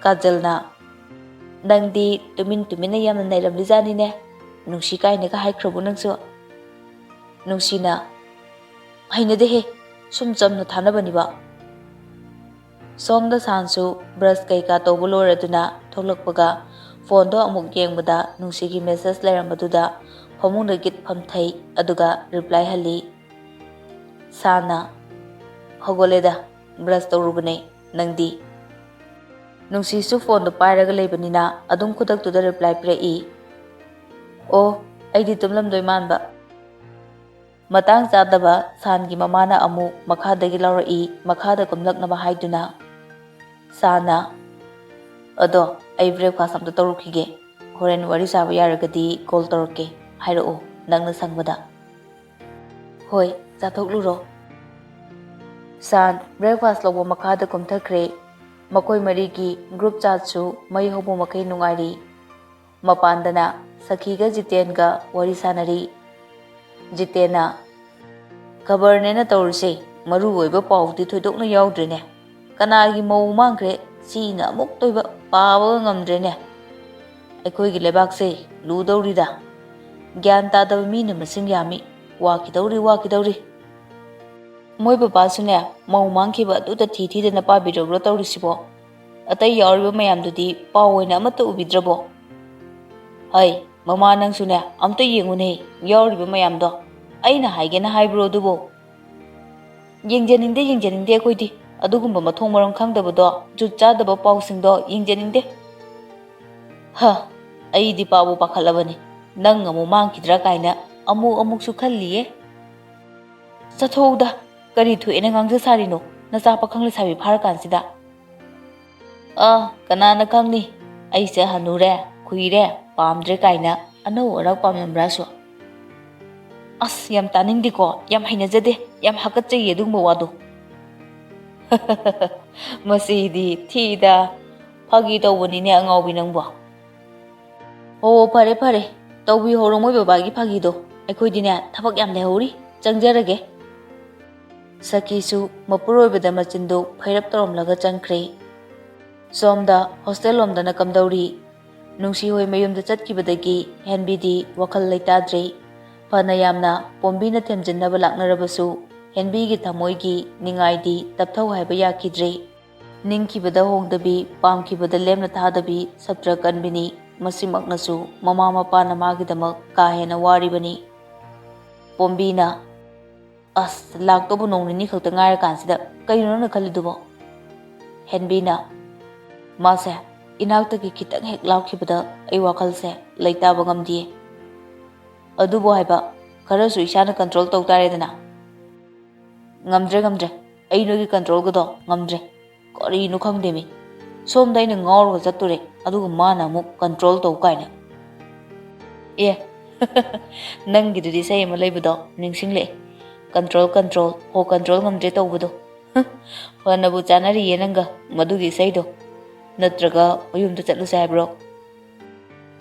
ꯀꯥꯖꯜꯅ, "ꯅꯪꯗꯤ ꯇꯨꯃꯤꯟ ꯇꯨꯃꯤꯟꯅ ꯌꯥꯝꯅ ꯅꯩꯔꯝꯂꯤꯖꯥꯠꯅꯤꯅꯦ, ꯅꯨꯡꯁꯤ ꯀꯥꯏꯅꯒ ꯍꯥꯏꯈ꯭ꯔꯕꯣ ꯅꯪꯁꯨ?" ꯅꯨꯡꯁꯤꯅ, "ꯍꯩꯅꯗꯦꯍꯦ, ꯁꯨꯝ ꯆꯝꯅ ꯊꯥꯅꯕꯅꯤꯕ꯫" ꯁꯣꯝꯗ ꯁꯥꯟꯁꯨ ꯕ꯭ꯔꯁ ꯀꯩꯀꯥ ꯇꯧꯕ ꯂꯣꯏꯔꯗꯨꯅ ꯊꯣꯛꯂꯛꯄꯒ ꯐꯣꯟꯗꯣ ꯑꯃꯨꯛ ꯌꯦꯡꯕꯗ ꯅꯨꯡꯁꯤꯒꯤ ꯃꯦꯁꯦꯖ ꯂꯩꯔꯝꯕꯗꯨꯗ ꯐꯃꯨꯡꯗ ꯒꯤꯠ ꯐꯝꯊꯩ, ꯑꯗꯨꯒ ꯔꯤꯄ꯭ꯂꯥꯏ ꯍꯜꯂꯤ꯫ ꯁꯥꯟꯅ, "ꯍꯧꯒꯠꯂꯦꯗ, ꯕ꯭ꯔꯁ ꯇꯧꯔꯨꯕꯅꯦ, ꯅꯪꯗꯤ?" ꯅꯨꯡꯁꯤꯁꯨ ꯐꯣꯟꯗꯣ ꯄꯥꯏꯔꯒ ꯂꯩꯕꯅꯤꯅ ꯑꯗꯨꯝ ꯈꯨꯗꯛꯇꯨꯗ ꯔꯤꯄ꯭ꯂꯥꯏ ꯄꯤꯔꯛꯏ꯫ "ꯑꯣ, ꯑꯩꯗꯤ ꯇꯨꯝꯂꯝꯗꯣꯏ ꯃꯥꯟꯕ꯫" ꯃꯇꯥꯡ ꯆꯥꯗꯕ ꯁꯥꯟꯒꯤ ꯃꯃꯥꯅ ꯑꯃꯨꯛ ꯃꯈꯥꯗꯒꯤ ꯂꯥꯎꯔꯛꯏ, ꯃꯈꯥꯗ ꯀꯨꯝꯂꯛꯅꯕ ꯍꯥꯏꯗꯨꯅ꯫ ꯁꯥꯟꯅ, "ꯑꯗꯣ ꯑꯩ ꯕ꯭ꯔꯦꯛꯐꯥꯁ ꯑꯝꯇ ꯇꯧꯔꯨꯈꯤꯒꯦ, ꯍꯣꯔꯦꯟ ꯋꯥꯔꯤ ꯁꯥꯕ ꯌꯥꯔꯒꯗꯤ ꯀꯣꯜ ꯇꯧꯔꯛꯀꯦ, ꯍꯥꯏꯔꯛꯑꯣ ꯅꯪꯅ ꯁꯪꯕꯗ꯫" "ꯍꯣꯏ, ꯆꯥꯊꯣꯛꯂꯨꯔꯣ꯫" ꯁꯥꯟ ꯕ꯭ꯔꯦꯛꯐꯥꯁ ꯂꯧꯕ ꯃꯈꯥꯗ ꯀꯨꯝꯊꯈ꯭ꯔꯦ꯫ ꯃꯈꯣꯏ ꯃꯔꯤꯒꯤ ꯒ꯭ꯔꯨꯞ ꯆꯥꯠꯁꯨ ꯃꯩ ꯍꯧꯕ ꯃꯈꯩ ꯅꯨꯡꯉꯥꯏꯔꯤ꯫ ꯃꯄꯥꯟꯗꯅ ꯁꯈꯤꯒ ꯖꯤꯇꯦꯟꯒ ꯋꯥꯔꯤ ꯁꯥꯟꯅꯔꯤ꯫ ꯖꯤꯇꯦꯟꯅ, "ꯈꯕꯔꯅꯦꯅ ꯇꯧꯔꯤꯁꯦ, ꯃꯔꯨ ꯑꯣꯏꯕ ꯄꯥꯎꯗꯤ ꯊꯣꯏꯗꯣꯛꯅ ꯌꯥꯎꯗ꯭ꯔꯦꯅꯦ꯫ ꯀꯅꯥꯒꯤ ꯃꯧ ꯃꯥꯡꯈ꯭ꯔꯦ, ꯁꯤꯅ ꯑꯃꯨꯛꯇ ꯑꯣꯏꯕ ꯄꯥꯕꯒ ꯉꯝꯗ꯭ꯔꯦꯅꯦ꯫ ꯑꯩꯈꯣꯏꯒꯤ ꯂꯩꯕꯥꯛꯁꯦ ꯂꯨꯗꯧꯔꯤꯗ꯫ ꯒ꯭ꯌꯥꯟ ꯇꯥꯗꯕ ꯃꯤꯅ ꯃꯁꯤꯡ ꯌꯥꯝꯃꯤ꯫ ꯋꯥꯈꯤꯗꯧꯔꯤ, ꯋꯥꯈꯤꯗꯧꯔꯤ꯫" "ꯃꯣꯏ ꯕꯕꯥꯁꯨꯅꯦ, ꯃꯧ ꯃꯥꯡꯈꯤꯕ ꯑꯗꯨꯗ ꯊꯤ ꯊꯤꯗꯅ ꯄꯥꯕꯤꯔꯕ꯭ꯔꯣ ꯇꯧꯔꯤꯁꯤꯕꯣ? ꯑꯇꯩ ꯌꯥꯎꯔꯤꯕ ꯃꯌꯥꯝꯗꯨꯗꯤ ꯄꯥꯎ ꯑꯣꯏꯅ ꯑꯃꯠꯇ ꯎꯕꯤꯗ꯭ꯔꯕꯣ? ꯍꯩ, ꯃꯃꯥ ꯅꯪꯁꯨꯅꯦ, ꯑꯝꯇ ꯌꯦꯡꯉꯨꯅꯦ, ꯌꯥꯎꯔꯤꯕ ꯃꯌꯥꯝꯗꯣ꯫ ꯑꯩꯅ ꯍꯥꯏꯒꯦꯅ ꯍꯥꯏꯕ꯭ꯔꯣ ꯑꯗꯨꯕꯨ?" "ꯌꯦꯡꯖꯅꯤꯡꯗꯦ, ꯌꯦꯡꯖꯅꯤꯡꯗꯦ ꯑꯩꯈꯣꯏꯗꯤ꯫ ꯑꯗꯨꯒꯨꯝꯕ ꯃꯊꯣꯡ ꯃꯔꯝ ꯈꯪꯗꯕꯗꯣ, ꯖꯨꯠ ꯆꯥꯗꯕ ꯄꯥꯎꯁꯤꯡꯗꯣ ꯌꯦꯡꯖꯅꯤꯡꯗꯦ꯫" "ꯍ, ꯑꯩꯗꯤ ꯄꯥꯕꯨ ꯄꯥꯈꯠꯂꯕꯅꯤ꯫ ꯅꯪ ꯑꯃꯨꯛ ꯃꯥꯡꯈꯤꯗ꯭ꯔꯥ ꯀꯥꯏꯅ ꯑꯃꯨꯛ ꯑꯃꯨꯛꯁꯨ ꯈꯜꯂꯤꯌꯦ꯫" "ꯆꯠꯊꯣꯛꯎꯗ, ꯀꯔꯤ ꯊꯣꯛꯑꯦꯅ ꯉꯥꯡꯖ ꯁꯥꯔꯤꯅꯣ, ꯅꯆꯥ ꯄꯥꯈꯪ ꯂꯩꯁꯥꯕꯤ ꯐꯥꯔꯀꯥꯟꯁꯤꯗ?" "ꯑ, ꯀꯅꯥꯅ ꯈꯪꯅꯤ? ꯑꯩꯁꯦ ꯍꯅꯨꯔꯦ, ꯈꯨꯏꯔꯦ, ꯄꯥꯝꯗ꯭ꯔꯦ ꯀꯥꯏꯅ ꯑꯅꯧ ꯑꯔꯥꯛ ꯄꯥꯝꯂꯝꯕ꯭ꯔꯥꯁꯨ?" ꯑꯁ, ꯌꯥꯝ ꯇꯥꯅꯤꯡꯗꯦꯀꯣ, ꯌꯥꯝ ꯍꯩꯅꯖꯗꯦ, ꯌꯥꯝ ꯍꯥꯀꯠꯆꯩꯌꯦ ꯑꯗꯨꯒꯨꯝꯕ ꯋꯥꯗꯣ꯫ ꯃꯁꯤꯗꯤ ꯊꯤꯗ꯫ ꯐꯥꯒꯤ ꯇꯧꯕꯅꯤꯅꯦ ꯑꯉꯥꯎꯕꯤ ꯅꯪꯕꯣ꯫ ꯑꯣ, ꯐꯔꯦ ꯐꯔꯦ, ꯇꯧꯕꯤꯍꯧꯔꯣ ꯃꯣꯏ ꯕꯕꯥꯒꯤ ꯐꯥꯒꯤꯗꯣ꯫ ꯑꯩꯈꯣꯏꯗꯤꯅꯦ ꯊꯕꯛ ꯌꯥꯝ ꯂꯩꯍꯧꯔꯤ, ꯆꯪꯖꯔꯒꯦ꯫ ꯁꯈꯤꯁꯨ ꯃꯄꯨꯔꯣꯏꯕꯗ ꯃꯆꯤꯟꯗꯨ ꯐꯩꯔꯞ ꯇꯧꯔꯝꯂꯒ ꯆꯪꯈ꯭ꯔꯦ꯫ ꯁꯣꯝꯗ ꯍꯣꯁꯇꯦꯜ ꯂꯣꯝꯗꯅ ꯀꯝꯗꯧꯔꯤ? ꯅꯨꯡꯁꯤ ꯍꯣꯏ ꯃꯌꯨꯝꯗ ꯆꯠꯈꯤꯕꯗꯒꯤ ꯍꯦꯟꯕꯤꯗꯤ ꯋꯥꯈꯜ ꯂꯩꯇꯥꯗ꯭ꯔꯦ꯫ ꯐꯅ ꯌꯥꯝꯅ ꯄꯣꯝꯕꯤꯅ ꯊꯦꯝꯖꯤꯟꯅꯕ ꯂꯥꯛꯅꯔꯕꯁꯨ ꯍꯦꯟꯕꯤꯒꯤ ꯊꯃꯣꯏꯒꯤ ꯅꯤꯡꯉꯥꯏꯗꯤ ꯇꯞꯊꯧ ꯍꯥꯏꯕ ꯌꯥꯈꯤꯗ꯭ꯔꯦ꯫ ꯅꯤꯡꯈꯤꯕꯗ ꯍꯣꯡꯗꯕꯤ, ꯄꯥꯝꯈꯤꯕꯗ ꯂꯦꯝꯅ ꯊꯥꯗꯕꯤ ꯁꯥꯇ꯭ꯔ ꯀꯟꯕꯤꯅꯤ꯫ ꯃꯁꯤꯃꯛꯅꯁꯨ ꯃꯃꯥ ꯃꯄꯥꯅ ꯃꯥꯒꯤꯗꯃꯛ ꯀꯥ ꯍꯦꯟꯅ ꯋꯥꯔꯤꯕꯅꯤ꯫ ꯄꯣꯝꯕꯤꯅ, "ꯑꯁ, ꯂꯥꯛꯇꯧꯕ ꯅꯣꯡ ꯅꯤꯅꯤ ꯈꯛꯇ ꯉꯥꯏꯔꯀꯥꯟꯁꯤꯗ ꯀꯩꯅꯣ ꯅꯪꯅ ꯈꯜꯂꯤꯗꯨꯕꯣ?" ꯍꯦꯟꯕꯤꯅ, "ꯃꯥꯁꯦ ꯏꯅꯥꯛꯇꯒꯤ ꯈꯤꯇꯪ ꯍꯦꯛ ꯂꯥꯞꯈꯤꯕꯗ ꯑꯩ ꯋꯥꯈꯜꯁꯦ ꯂꯩꯇꯥꯕ ꯉꯝꯗꯤꯌꯦ꯫ ꯑꯗꯨꯕꯨ ꯍꯥꯏꯕ, ꯈꯔꯁꯨ ꯏꯁꯥꯅ ꯀꯟꯇ꯭ꯔꯣꯜ ꯇꯧ ꯇꯥꯔꯦꯗꯅ꯫" "ꯉꯝꯗ꯭ꯔꯦ, ꯉꯝꯗ꯭ꯔꯦ, ꯑꯩ ꯅꯣꯏꯒꯤ ꯀꯟꯇ꯭ꯔꯣꯜꯒꯗꯣ ꯉꯝꯗ꯭ꯔꯦ꯫ ꯀꯔꯤꯅꯣ ꯈꯪꯗꯦꯃꯤ, ꯁꯣꯝꯗ ꯑꯩꯅ ꯉꯥꯎꯔꯒ ꯆꯠꯇꯣꯔꯦ, ꯑꯗꯨꯒ ꯃꯥꯅ ꯑꯃꯨꯛ ꯀꯟꯇ꯭ꯔꯣꯜ ꯇꯧ ꯀꯥꯏꯅ꯫" ꯑꯦ, ꯅꯪꯒꯤꯗꯨꯗꯤ ꯏꯁꯩ ꯑꯃ ꯂꯩꯕꯗꯣ ꯅꯤꯡꯁꯤꯡꯂꯛꯑꯦ, "ꯀꯟꯇ꯭ꯔꯣꯜ, ꯀꯟꯇ꯭ꯔꯣꯜ, ꯍꯣ, ꯀꯟꯇ꯭ꯔꯣꯜ ꯉꯝꯗ꯭ꯔꯦ" ꯇꯧꯕꯗꯣ꯫ ꯐꯅꯕꯨ ꯆꯥꯅꯔꯤꯌꯦ ꯅꯪꯒ ꯃꯗꯨꯒꯤ ꯏꯁꯩꯗꯣ꯫ ꯅꯠꯇ꯭ꯔꯒ ꯃꯌꯨꯝꯗ ꯆꯠꯂꯨꯁꯦ ꯍꯥꯏꯕ꯭ꯔꯣ?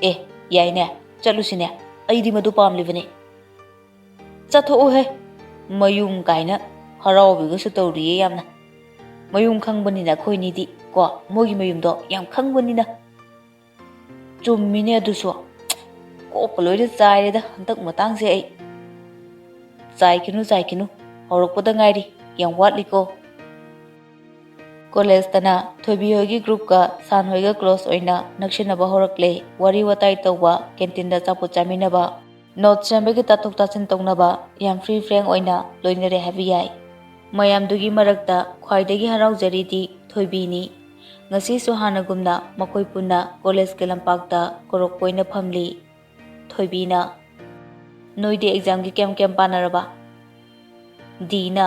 ꯑꯦ, ꯌꯥꯏꯅꯦ, ꯆꯠꯂꯨꯁꯤꯅꯦ, ꯑꯩꯗꯤ ꯃꯗꯨ ꯄꯥꯝꯂꯤꯕꯅꯦ꯫ "ꯆꯠꯊꯣꯛꯎꯍꯦ, ꯃꯌꯨꯝ ꯀꯥꯏꯅ, ꯍꯔꯥꯎꯕꯤꯒꯁꯨ ꯇꯧꯔꯤꯌꯦ ꯌꯥꯝꯅ꯫ ꯃꯌꯨꯝ ꯈꯪꯕꯅꯤꯅ ꯑꯩꯈꯣꯏꯅꯤꯗꯤ ꯀꯣ, ꯃꯣꯏꯒꯤ ꯃꯌꯨꯝꯗꯣ ꯌꯥꯝ ꯈꯪꯕꯅꯤꯅ꯫" ꯆꯨꯝꯃꯤꯅꯦ ꯑꯗꯨꯁꯨ꯫ ꯀꯣꯛꯀ ꯂꯣꯏꯅ ꯆꯥꯏꯔꯦꯗ ꯍꯟꯗꯛ ꯃꯇꯥꯡꯁꯦ ꯑꯩ꯫ ꯆꯥꯏꯈꯤꯅꯨ, ꯆꯥꯏꯈꯤꯅꯨ, ꯍꯧꯔꯛꯄꯗ ꯉꯥꯏꯔꯤ, ꯌꯥꯝ ꯋꯥꯠꯂꯤꯀꯣ꯫ ꯀꯣꯂꯦꯖꯇꯅ ꯊꯣꯏꯕꯤ ꯍꯣꯏꯒꯤ ꯒ꯭ꯔꯨꯞꯀ ꯁꯥꯟ ꯍꯣꯏꯒ ꯀ꯭ꯂꯣꯁ ꯑꯣꯏꯅ ꯅꯛꯁꯤꯟꯅꯕ ꯍꯧꯔꯛꯂꯦ꯫ ꯋꯥꯔꯤ ꯋꯥꯇꯥꯏ ꯇꯧꯕ, ꯀꯦꯟꯇꯤꯟꯗ ꯑꯆꯥꯄꯣꯠ ꯆꯥꯃꯤꯟꯅꯕ, ꯅꯣꯠ ꯁꯦꯝꯕꯒꯤ ꯇꯥꯊꯣꯛ ꯇꯥꯁꯤꯟ ꯇꯧꯅꯕ ꯌꯥꯝ ꯐ꯭ꯔꯤ ꯐ꯭ꯔꯦꯡ ꯑꯣꯏꯅ ꯂꯣꯏꯅꯔꯦ ꯍꯥꯏꯕ ꯌꯥꯏ꯫ ꯃꯌꯥꯝꯗꯨꯒꯤ ꯃꯔꯛꯇ ꯈ꯭ꯋꯥꯏꯗꯒꯤ ꯍꯔꯥꯎꯖꯔꯤꯗꯤ ꯊꯣꯏꯕꯤꯅꯤ꯫ ꯉꯁꯤꯁꯨ ꯍꯥꯟꯅꯒꯨꯝꯅ ꯃꯈꯣꯏ ꯄꯨꯟꯅ ꯀꯣꯂꯦꯖꯀꯤ ꯂꯝꯄꯥꯛꯇ ꯀꯣꯔꯣꯛ ꯀꯣꯏꯅ ꯐꯝꯂꯤ꯫ ꯊꯣꯏꯕꯤꯅ, "ꯅꯣꯏꯗꯤ ꯑꯦꯛꯖꯥꯝꯒꯤ ꯀꯌꯥꯝ ꯀꯌꯥꯝ ꯄꯥꯅꯔꯕ?" ꯗꯤꯅ,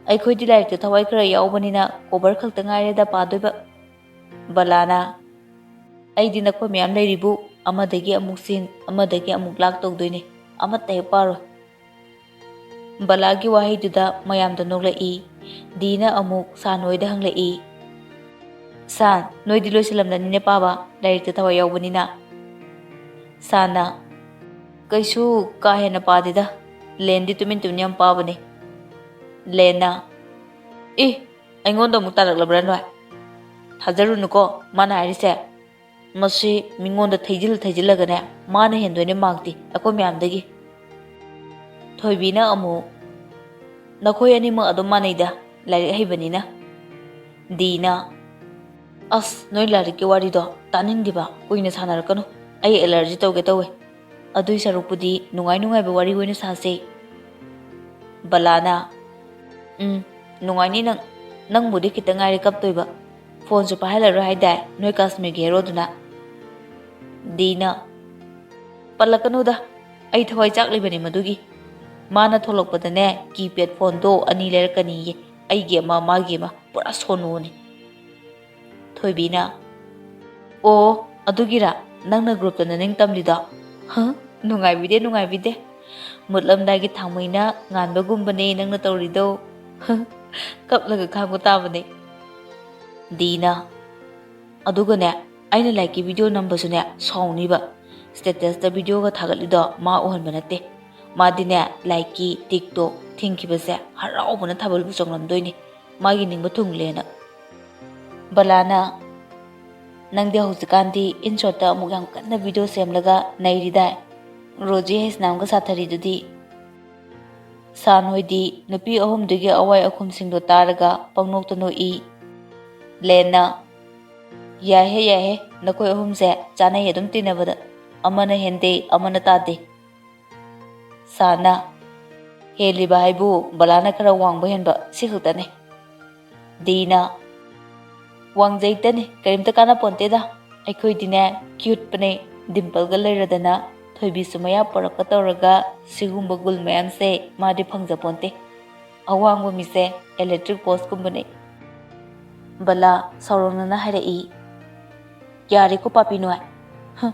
"ꯑꯩꯈꯣꯏꯗꯤ ꯂꯥꯏꯔꯤꯛꯇ ꯊꯋꯥꯏ ꯈꯔ ꯌꯥꯎꯕꯅꯤꯅ ꯀꯣꯚꯔ ꯈꯛꯇ ꯉꯥꯏꯔꯦꯗ ꯄꯥꯗꯣꯏꯕ꯫" ꯕꯂꯥꯅ, "ꯑꯩꯗꯤ ꯅꯈꯣꯏ ꯃꯌꯥꯝ ꯂꯩꯔꯤꯕꯨ ꯑꯃꯗꯒꯤ ꯑꯃꯨꯛ ꯁꯤꯟ, ꯑꯃꯗꯒꯤ ꯑꯃꯨꯛ ꯂꯥꯛ ꯇꯧꯗꯣꯏꯅꯦ꯫ ꯑꯃꯠꯇ ꯍꯦꯛ ꯄꯥꯔꯣꯏ꯫ ꯕꯂꯥꯒꯤ ꯋꯥꯍꯩꯗꯨꯗ ꯃꯌꯥꯝꯗꯣ ꯅꯣꯛꯂꯛꯏ꯫ ꯗꯤꯅ ꯑꯃꯨꯛ ꯁꯥꯟ ꯍꯣꯏꯗ ꯍꯪꯂꯛꯏ, "ꯁꯥꯟ, ꯅꯣꯏꯗꯤ ꯂꯣꯏꯁꯤꯜꯂꯝꯂꯅꯤꯅꯦ ꯄꯥꯕ, ꯂꯥꯏꯔꯤꯛꯇ ꯊꯋꯥꯏ ꯌꯥꯎꯕꯅꯤꯅ?" ꯁꯥꯟꯅ, "ꯀꯩꯁꯨ ꯀꯥ ꯍꯦꯟꯅ ꯄꯥꯗꯦꯗ, ꯂꯦꯟꯗꯤ ꯇꯨꯃꯤꯟ ꯇꯨꯃꯤꯟ ꯌꯥꯝ ꯄꯥꯕꯅꯦ꯫" ꯂꯦꯟꯅ, "ꯑꯦ, ꯑꯩꯉꯣꯟꯗ ꯑꯃꯨꯛ ꯇꯥꯔꯛꯂꯕ꯭ꯔꯥ ꯅꯣꯏ? ꯊꯥꯖꯔꯨꯅꯨꯀꯣ ꯃꯥꯅ ꯍꯥꯏꯔꯤꯁꯦ꯫ ꯃꯁꯤ ꯃꯤꯉꯣꯟꯗ ꯊꯩꯖꯤꯜ ꯊꯩꯖꯤꯜꯂꯒꯅꯦ, ꯃꯥꯅ ꯍꯦꯟꯗꯣꯏꯅꯦ ꯃꯥꯔꯛꯇꯤ ꯑꯩꯈꯣꯏ ꯃꯌꯥꯝꯗꯒꯤ꯫" ꯊꯣꯏꯕꯤꯅ ꯑꯃꯨꯛ, "ꯅꯈꯣꯏ ꯑꯅꯤꯃꯛ ꯑꯗꯨꯝ ꯃꯥꯟꯅꯩꯗ, ꯂꯥꯏꯔꯤꯛ ꯍꯩꯕꯅꯤꯅ꯫" ꯗꯤꯅ, "ꯑꯁ, ꯅꯣꯏ ꯂꯥꯏꯔꯤꯛꯀꯤ ꯋꯥꯔꯤꯗꯣ ꯇꯥꯅꯤꯡꯗꯦꯕ, ꯀꯨꯏꯅ ꯁꯥꯟꯅꯔꯛꯀꯅꯨ, ꯑꯩ ꯑꯦꯂꯔꯖꯤ ꯇꯧꯒꯦ ꯇꯧꯋꯦ꯫ ꯑꯗꯨꯏ ꯁꯔꯨꯛꯄꯨꯗꯤ ꯅꯨꯡꯉꯥꯏ ꯅꯨꯡꯉꯥꯏꯕ ꯋꯥꯔꯤ ꯑꯣꯏꯅ ꯁꯥꯁꯦ꯫" ꯕꯂꯥꯅ, "ꯎꯝ, ꯅꯨꯡꯉꯥꯏꯅꯤ ꯅꯪ, ꯅꯪꯕꯨꯗꯤ ꯈꯤꯇꯪ ꯉꯥꯏꯔꯦ ꯀꯞꯇꯣꯏꯕ꯫ ꯐꯣꯟꯁꯨ ꯄꯥꯏꯍꯜꯂꯔꯣꯏ ꯍꯥꯏꯗꯥꯏ ꯅꯣꯏ ꯀꯥꯁꯃꯤꯔꯒꯤ ꯍꯦꯔꯣꯗꯨꯅ?" ꯗꯤꯅ, "ꯄꯜꯂꯛꯀꯅꯨꯗ, ꯑꯩ ꯊꯋꯥꯏ ꯆꯥꯛꯂꯤꯕꯅꯤ ꯃꯗꯨꯒꯤ꯫ ꯃꯥꯅ ꯊꯣꯛꯂꯛꯄꯗꯅꯦ, ꯀꯤꯄꯦꯗ ꯐꯣꯟꯗꯣ ꯑꯅꯤ ꯂꯩꯔꯛꯀꯅꯤꯌꯦ, ꯑꯩꯒꯤ ꯑꯃ, ꯃꯥꯒꯤ ꯑꯃ, ꯄꯨꯔꯥ ꯁꯣꯅꯣꯅꯦ꯫" ꯊꯣꯏꯕꯤꯅ, "ꯑꯣ, ꯑꯗꯨꯒꯤꯔꯥ ꯅꯪꯅ ꯒ꯭ꯔꯨꯞꯇ ꯅꯅꯤꯡ ꯇꯝꯂꯤꯗꯣ? ꯍ, ꯅꯨꯡꯉꯥꯏꯕꯤꯗꯦ, ꯅꯨꯡꯉꯥꯏꯕꯤꯗꯦ꯫ ꯃꯨꯠꯂꯝꯗꯥꯏꯒꯤ ꯊꯥꯡꯃꯩꯅ ꯉꯥꯟꯕꯒꯨꯝꯕꯅꯦ ꯅꯪꯅ ꯇꯧꯔꯤꯗꯣ꯫ ꯍ, ꯀꯞꯂꯒ ꯈꯥꯡꯕ ꯇꯥꯕꯅꯦ꯫" ꯗꯤꯅ, "ꯑꯗꯨꯒꯅꯦ, ꯑꯩꯅ ꯂꯥꯏꯛꯀꯤ ꯚꯤꯗꯤꯑꯣ ꯅꯝꯕꯁꯨꯅꯦ ꯁꯥꯎꯅꯤꯕ꯫ ꯁ꯭ꯇꯦꯇꯁꯇ ꯚꯤꯗꯤꯑꯣꯒ ꯊꯥꯒꯠꯂꯤꯗꯣ ꯃꯥ ꯎꯍꯟꯕ ꯅꯠꯇꯦ꯫ ꯃꯥꯗꯤꯅꯦ, ꯂꯥꯏꯛꯀꯤ ꯇꯤꯛꯇꯣ ꯊꯤꯡꯈꯤꯕꯁꯦ ꯍꯔꯥꯎꯕꯅ ꯊꯥꯕꯜꯕꯨ ꯆꯣꯡꯂꯝꯗꯣꯏꯅꯤ, ꯃꯥꯒꯤ ꯅꯤꯡꯕ ꯊꯨꯡꯂꯦꯅ꯫" ꯕꯂꯥꯅ, "ꯅꯪꯗꯤ ꯍꯧꯖꯤꯛꯀꯥꯟꯗꯤ ꯏꯟ ꯁꯣꯔꯠꯇ ꯑꯃꯨꯛ ꯌꯥꯝ ꯀꯟꯅ ꯚꯤꯗꯤꯑꯣ ꯁꯦꯝꯂꯒ ꯅꯩꯔꯤꯗꯥꯏ? ꯔꯣꯖꯤ ꯍꯩꯁꯅꯥꯝꯒ ꯁꯥꯊꯔꯤꯗꯨꯗꯤ?" ꯁꯥꯟ ꯍꯣꯏꯗꯤ ꯅꯨꯄꯤ ꯑꯍꯨꯝꯗꯨꯒꯤ ꯑꯋꯥꯏ ꯑꯈꯨꯝꯁꯤꯡꯗꯣ ꯇꯥꯔꯒ ꯄꯪꯅꯣꯛꯇ ꯅꯣꯛꯏ꯫ ꯂꯦꯟꯅ, "ꯌꯥꯏꯍꯦ, ꯌꯥꯏꯍꯦ, ꯅꯈꯣꯏ ꯑꯍꯨꯝꯁꯦ ꯆꯥꯅꯩ ꯑꯗꯨꯝ ꯇꯤꯟꯅꯕꯗ, ꯑꯃꯅ ꯍꯦꯟꯗꯦ, ꯑꯃꯅ ꯇꯥꯗꯦ꯫" ꯁꯥꯟꯅ, "ꯍꯦꯜꯂꯤꯕ ꯍꯥꯏꯕꯨ ꯕꯂꯥꯅ ꯈꯔ ꯋꯥꯡꯕ ꯍꯦꯟꯕ, ꯁꯤ ꯈꯛꯇꯅꯤ꯫" ꯗꯤꯅ, "ꯋꯥꯡꯖꯩꯇꯅꯤ, ꯀꯔꯤꯝꯇ ꯀꯥꯟꯅꯄꯣꯟꯇꯦꯗ꯫ ꯑꯩꯈꯣꯏꯗꯤꯅꯦ, ꯀ꯭ꯌꯨꯠꯄꯅꯦ, ꯗꯤꯝꯄꯜꯒ ꯂꯩꯔꯗꯅ, ꯊꯣꯏꯕꯤꯁꯨ ꯃꯌꯥ ꯄꯣꯔꯛꯀ ꯇꯧꯔꯒ, ꯁꯤꯒꯨꯝꯕ ꯒꯨꯜ ꯃꯌꯥꯝꯁꯦ ꯃꯥꯗꯤ ꯐꯪꯖꯄꯣꯟꯇꯦ꯫ ꯑꯋꯥꯡꯕ ꯃꯤꯁꯦ ꯏꯂꯦꯛꯇ꯭ꯔꯤꯛ ꯄꯣꯁꯀꯨꯝꯕꯅꯦ꯫" ꯕꯂꯥ ꯁꯥꯎꯔꯣꯡꯅꯅ ꯍꯥꯏꯔꯛꯏ, "ꯌꯥꯔꯦꯀꯣ ꯄꯥꯄꯤ ꯅꯣꯏ꯫ ꯍ,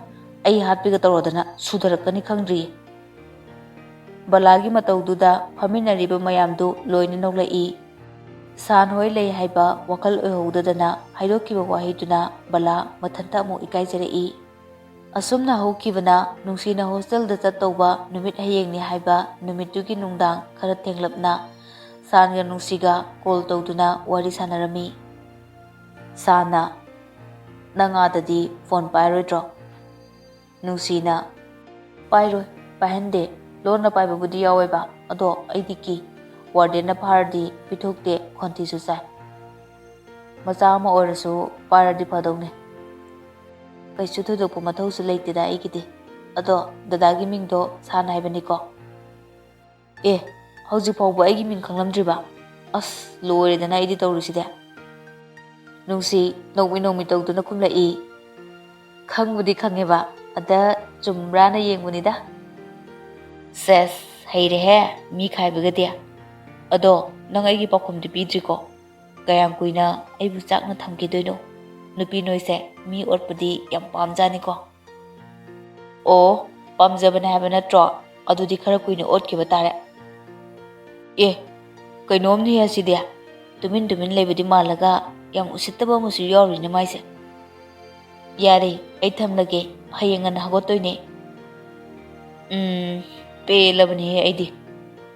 ꯑꯩ ꯍꯥꯠꯄꯤꯒ ꯇꯧꯔꯗꯅ ꯁꯨꯙꯔꯛꯀꯅꯤ ꯈꯪꯗ꯭ꯔꯤꯌꯦ꯫" ꯕꯂꯥꯒꯤ ꯃꯇꯧꯗꯨꯗ ꯐꯝꯃꯤꯟꯅꯔꯤꯕ ꯃꯌꯥꯝꯗꯨ ꯂꯣꯏꯅ ꯅꯣꯛꯂꯛꯏ꯫ ꯁꯥꯟ ꯍꯣꯏ ꯂꯩ ꯍꯥꯏꯕ ꯋꯥꯈꯜ ꯑꯣꯏꯍꯧꯗꯗꯅ ꯍꯥꯏꯗꯣꯛꯈꯤꯕ ꯋꯥꯍꯩꯗꯨꯅ ꯕꯂꯥ ꯃꯊꯟꯇ ꯑꯃꯨꯛ ꯏꯀꯥꯏꯖꯔꯛꯏ꯫ ꯑꯁꯨꯝꯅ ꯍꯧꯈꯤꯕꯅ ꯅꯨꯡꯁꯤꯅ ꯍꯣꯁꯇꯦꯜꯗ ꯆꯠꯇꯧꯕ ꯅꯨꯃꯤꯠ ꯍꯌꯦꯡꯅꯤ ꯍꯥꯏꯕ ꯅꯨꯃꯤꯠꯇꯨꯒꯤ ꯅꯨꯡꯗꯥꯡ ꯈꯔ ꯊꯦꯡꯂꯞꯅ ꯁꯥꯟꯒ ꯅꯨꯡꯁꯤꯒ ꯀꯣꯜ ꯇꯧꯗꯨꯅ ꯋꯥꯔꯤ ꯁꯥꯟꯅꯔꯝꯃꯤ꯫ ꯁꯥꯟꯅ, "ꯅꯪ ꯑꯥꯗꯗꯤ ꯐꯣꯟ ꯄꯥꯏꯔꯣꯏꯗ꯭ꯔꯣ?" ꯅꯨꯡꯁꯤꯅ, "ꯄꯥꯏꯔꯣꯏ, ꯄꯥꯏꯍꯟꯗꯦ꯫ ꯂꯣꯟꯅ ꯄꯥꯏꯕꯕꯨꯗꯤ ꯌꯥꯎꯋꯦꯕ, ꯑꯗꯣ ꯑꯩꯗꯤ ꯀꯤ꯫ ꯋꯥꯔꯗꯦꯟꯅ ꯐꯥꯔꯗꯤ ꯄꯤꯊꯣꯛꯇꯦ, ꯈꯣꯟꯊꯤꯁꯨ ꯆꯥꯏ꯫ ꯃꯆꯥ ꯑꯃ ꯑꯣꯏꯔꯁꯨ ꯄꯥꯏꯔꯗꯤ ꯐꯗꯧꯅꯦ꯫ ꯀꯩꯁꯨ ꯊꯣꯏꯗꯣꯛꯄ ꯃꯊꯧꯁꯨ ꯂꯩꯇꯦꯗ ꯑꯩꯒꯤꯗꯤ꯫ ꯑꯗꯣ ꯗꯗꯥꯒꯤ ꯃꯤꯡꯗꯣ ꯁꯥꯟ ꯍꯥꯏꯕꯅꯤꯀꯣ?" "ꯑꯦ, ꯍꯧꯖꯤꯛ ꯐꯥꯎꯕ ꯑꯩꯒꯤ ꯃꯤꯡ ꯈꯪꯂꯝꯗ꯭ꯔꯤꯕ? ꯑꯁ, ꯂꯣꯏꯔꯦꯗꯅ ꯑꯩꯗꯤ ꯇꯧꯔꯤꯁꯤꯗꯤ!" ꯅꯨꯡꯁꯤ ꯅꯣꯛꯃꯤ ꯅꯣꯛꯃꯤ ꯇꯧꯗꯨꯅ ꯈꯨꯝꯂꯛꯏ꯫ "ꯈꯪꯕꯨꯗꯤ ꯈꯪꯉꯦꯕ, ꯑꯗ ꯆꯨꯝꯕ꯭ꯔꯥꯅ ꯌꯦꯡꯕꯅꯤꯗ꯫" "ꯁꯦꯁ, ꯍꯩꯔꯦꯍꯦ, ꯃꯤ ꯈꯥꯏꯕꯒꯗꯤ꯫ ꯑꯗꯣ ꯅꯪ ꯑꯩꯒꯤ ꯄꯥꯎꯈꯨꯝꯗꯤ ꯄꯤꯗ꯭ꯔꯤꯀꯣ? ꯀꯌꯥꯝ ꯀꯨꯏꯅ ꯑꯩꯕꯨ ꯆꯥꯛꯅ ꯊꯝꯈꯤꯗꯣꯏꯅꯣ? ꯅꯨꯄꯤ ꯅꯣꯏꯁꯦ ꯃꯤ ꯑꯣꯠꯄꯗꯤ ꯌꯥꯝ ꯄꯥꯝꯖꯥꯅꯤꯀꯣ?" "ꯑꯣ, ꯄꯥꯝꯖꯕꯅꯦ ꯍꯥꯏꯕ ꯅꯠꯇ꯭ꯔꯣ? ꯑꯗꯨꯗꯤ ꯈꯔ ꯀꯨꯏꯅ ꯑꯣꯠꯈꯤꯕ ꯇꯥꯔꯦ꯫" "ꯑꯦ, ꯀꯩꯅꯣꯝꯅꯤ ꯑꯁꯤꯗꯤ꯫ ꯇꯨꯃꯤꯟ ꯇꯨꯃꯤꯟ ꯂꯩꯕꯗꯤ ꯃꯥꯜꯂꯒ ꯌꯥꯝ ꯎꯁꯤꯠꯇꯕ ꯑꯃꯁꯨ ꯌꯥꯎꯔꯤꯅꯦ ꯃꯥꯏꯁꯦ꯫ ꯌꯥꯔꯦ, ꯑꯩ ꯊꯝꯂꯒꯦ, ꯍꯌꯦꯡ ꯉꯟꯅ ꯍꯧꯒꯠꯇꯣꯏꯅꯦ꯫" ꯎꯝ, ꯄꯦꯜꯂꯕꯅꯤꯍꯦ ꯑꯩꯗꯤ꯫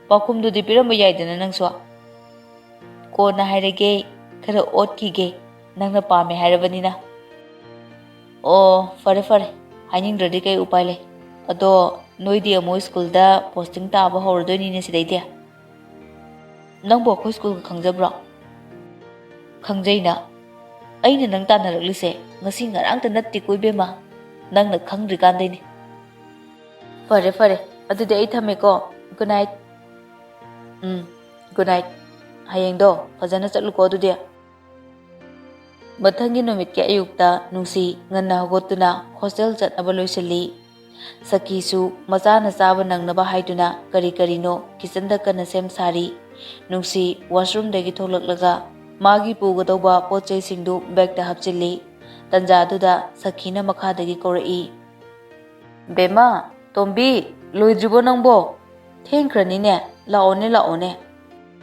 ꯄꯥꯎꯈꯨꯝꯗꯨꯗꯤ ꯄꯤꯔꯝꯕ ꯌꯥꯏꯗꯅ ꯅꯪꯁꯨ꯫ "ꯀꯣꯟꯅ ꯍꯥꯏꯔꯒꯦ, ꯈꯔ ꯑꯣꯠꯈꯤꯒꯦ, ꯅꯪꯅ ꯄꯥꯝꯃꯦ ꯍꯥꯏꯔꯕꯅꯤꯅ꯫" "ꯑꯣ, ꯐꯔꯦ ꯐꯔꯦ, ꯍꯥꯏꯅꯤꯡꯗ꯭ꯔꯗꯤ ꯀꯩ ꯎꯄꯥꯏ ꯂꯩ꯫ ꯑꯗꯣ ꯅꯣꯏꯗꯤ ꯑꯃꯨꯛ ꯁ꯭ꯀꯨꯜꯗ ꯄꯣꯁꯇꯤꯡ ꯇꯥꯕ ꯍꯧꯔꯗꯣꯏꯅꯤꯅꯦ ꯁꯤꯗꯩꯗꯤ꯫ ꯅꯪꯕꯨ ꯑꯩꯈꯣꯏ ꯁ꯭ꯀꯨꯜꯒ ꯈꯪꯖꯕ꯭ꯔꯣ?" "ꯈꯪꯖꯩꯅ꯫ ꯑꯩꯅ ꯅꯪ ꯇꯥꯟꯅꯔꯛꯂꯤꯁꯦ ꯉꯁꯤ ꯉꯔꯥꯡꯇ ꯅꯠꯇꯦꯀꯣ ꯏꯕꯦꯝꯃ, ꯅꯪꯅ ꯈꯪꯗ꯭ꯔꯤꯀꯥꯟꯗꯩꯅꯦ꯫" "ꯐꯔꯦ ꯐꯔꯦ, ꯑꯗꯨꯗꯤ ꯑꯩ ꯊꯝꯃꯦꯀꯣ꯫ Good night." "Um, good night. ꯍꯌꯦꯡꯗꯣ ꯐꯖꯅ ꯆꯠꯂꯨꯀꯣ ꯑꯗꯨꯗꯤ꯫" ꯃꯊꯪꯒꯤ ꯅꯨꯃꯤꯠꯀꯤ ꯑꯌꯨꯛꯇ ꯅꯨꯡꯁꯤ ꯉꯟꯅ ꯍꯧꯒꯠꯇꯨꯅ ꯍꯣꯁꯇꯦꯜ ꯆꯠꯅꯕ ꯂꯣꯏꯁꯤꯜꯂꯤ꯫ ꯁꯈꯤꯁꯨ ꯃꯆꯥꯅ ꯆꯥꯕ ꯅꯪꯅꯕ ꯍꯥꯏꯗꯨꯅ ꯀꯔꯤ ꯀꯔꯤꯅꯣ ꯀꯤꯆꯟꯗ ꯀꯟꯅ ꯁꯦꯝ ꯁꯥꯔꯤ꯫ ꯅꯨꯡꯁꯤ ꯋꯥꯁꯔꯨꯝꯗꯒꯤ ꯊꯣꯛꯂꯛꯂꯒ ꯃꯥꯒꯤ ꯄꯨꯒꯗꯧꯕ ꯄꯣꯠ ꯆꯩꯁꯤꯡꯗꯨ ꯕꯦꯒꯇ ꯍꯥꯞꯆꯤꯜꯂꯤ꯫ ꯇꯟꯖꯥꯗꯨꯗ ꯁꯈꯤꯅ ꯃꯈꯥꯗꯒꯤ ꯀꯧꯔꯛꯏ, "ꯕꯦꯝꯃ, ꯇꯣꯝꯕꯤ, ꯂꯣꯏꯗ꯭ꯔꯤꯕꯣ ꯅꯪꯕꯣ?" ꯊꯦꯡꯈ꯭ꯔꯅꯤꯅꯦ, ꯂꯥꯛꯑꯣꯅꯦ, ꯂꯥꯛꯑꯣꯅꯦ꯫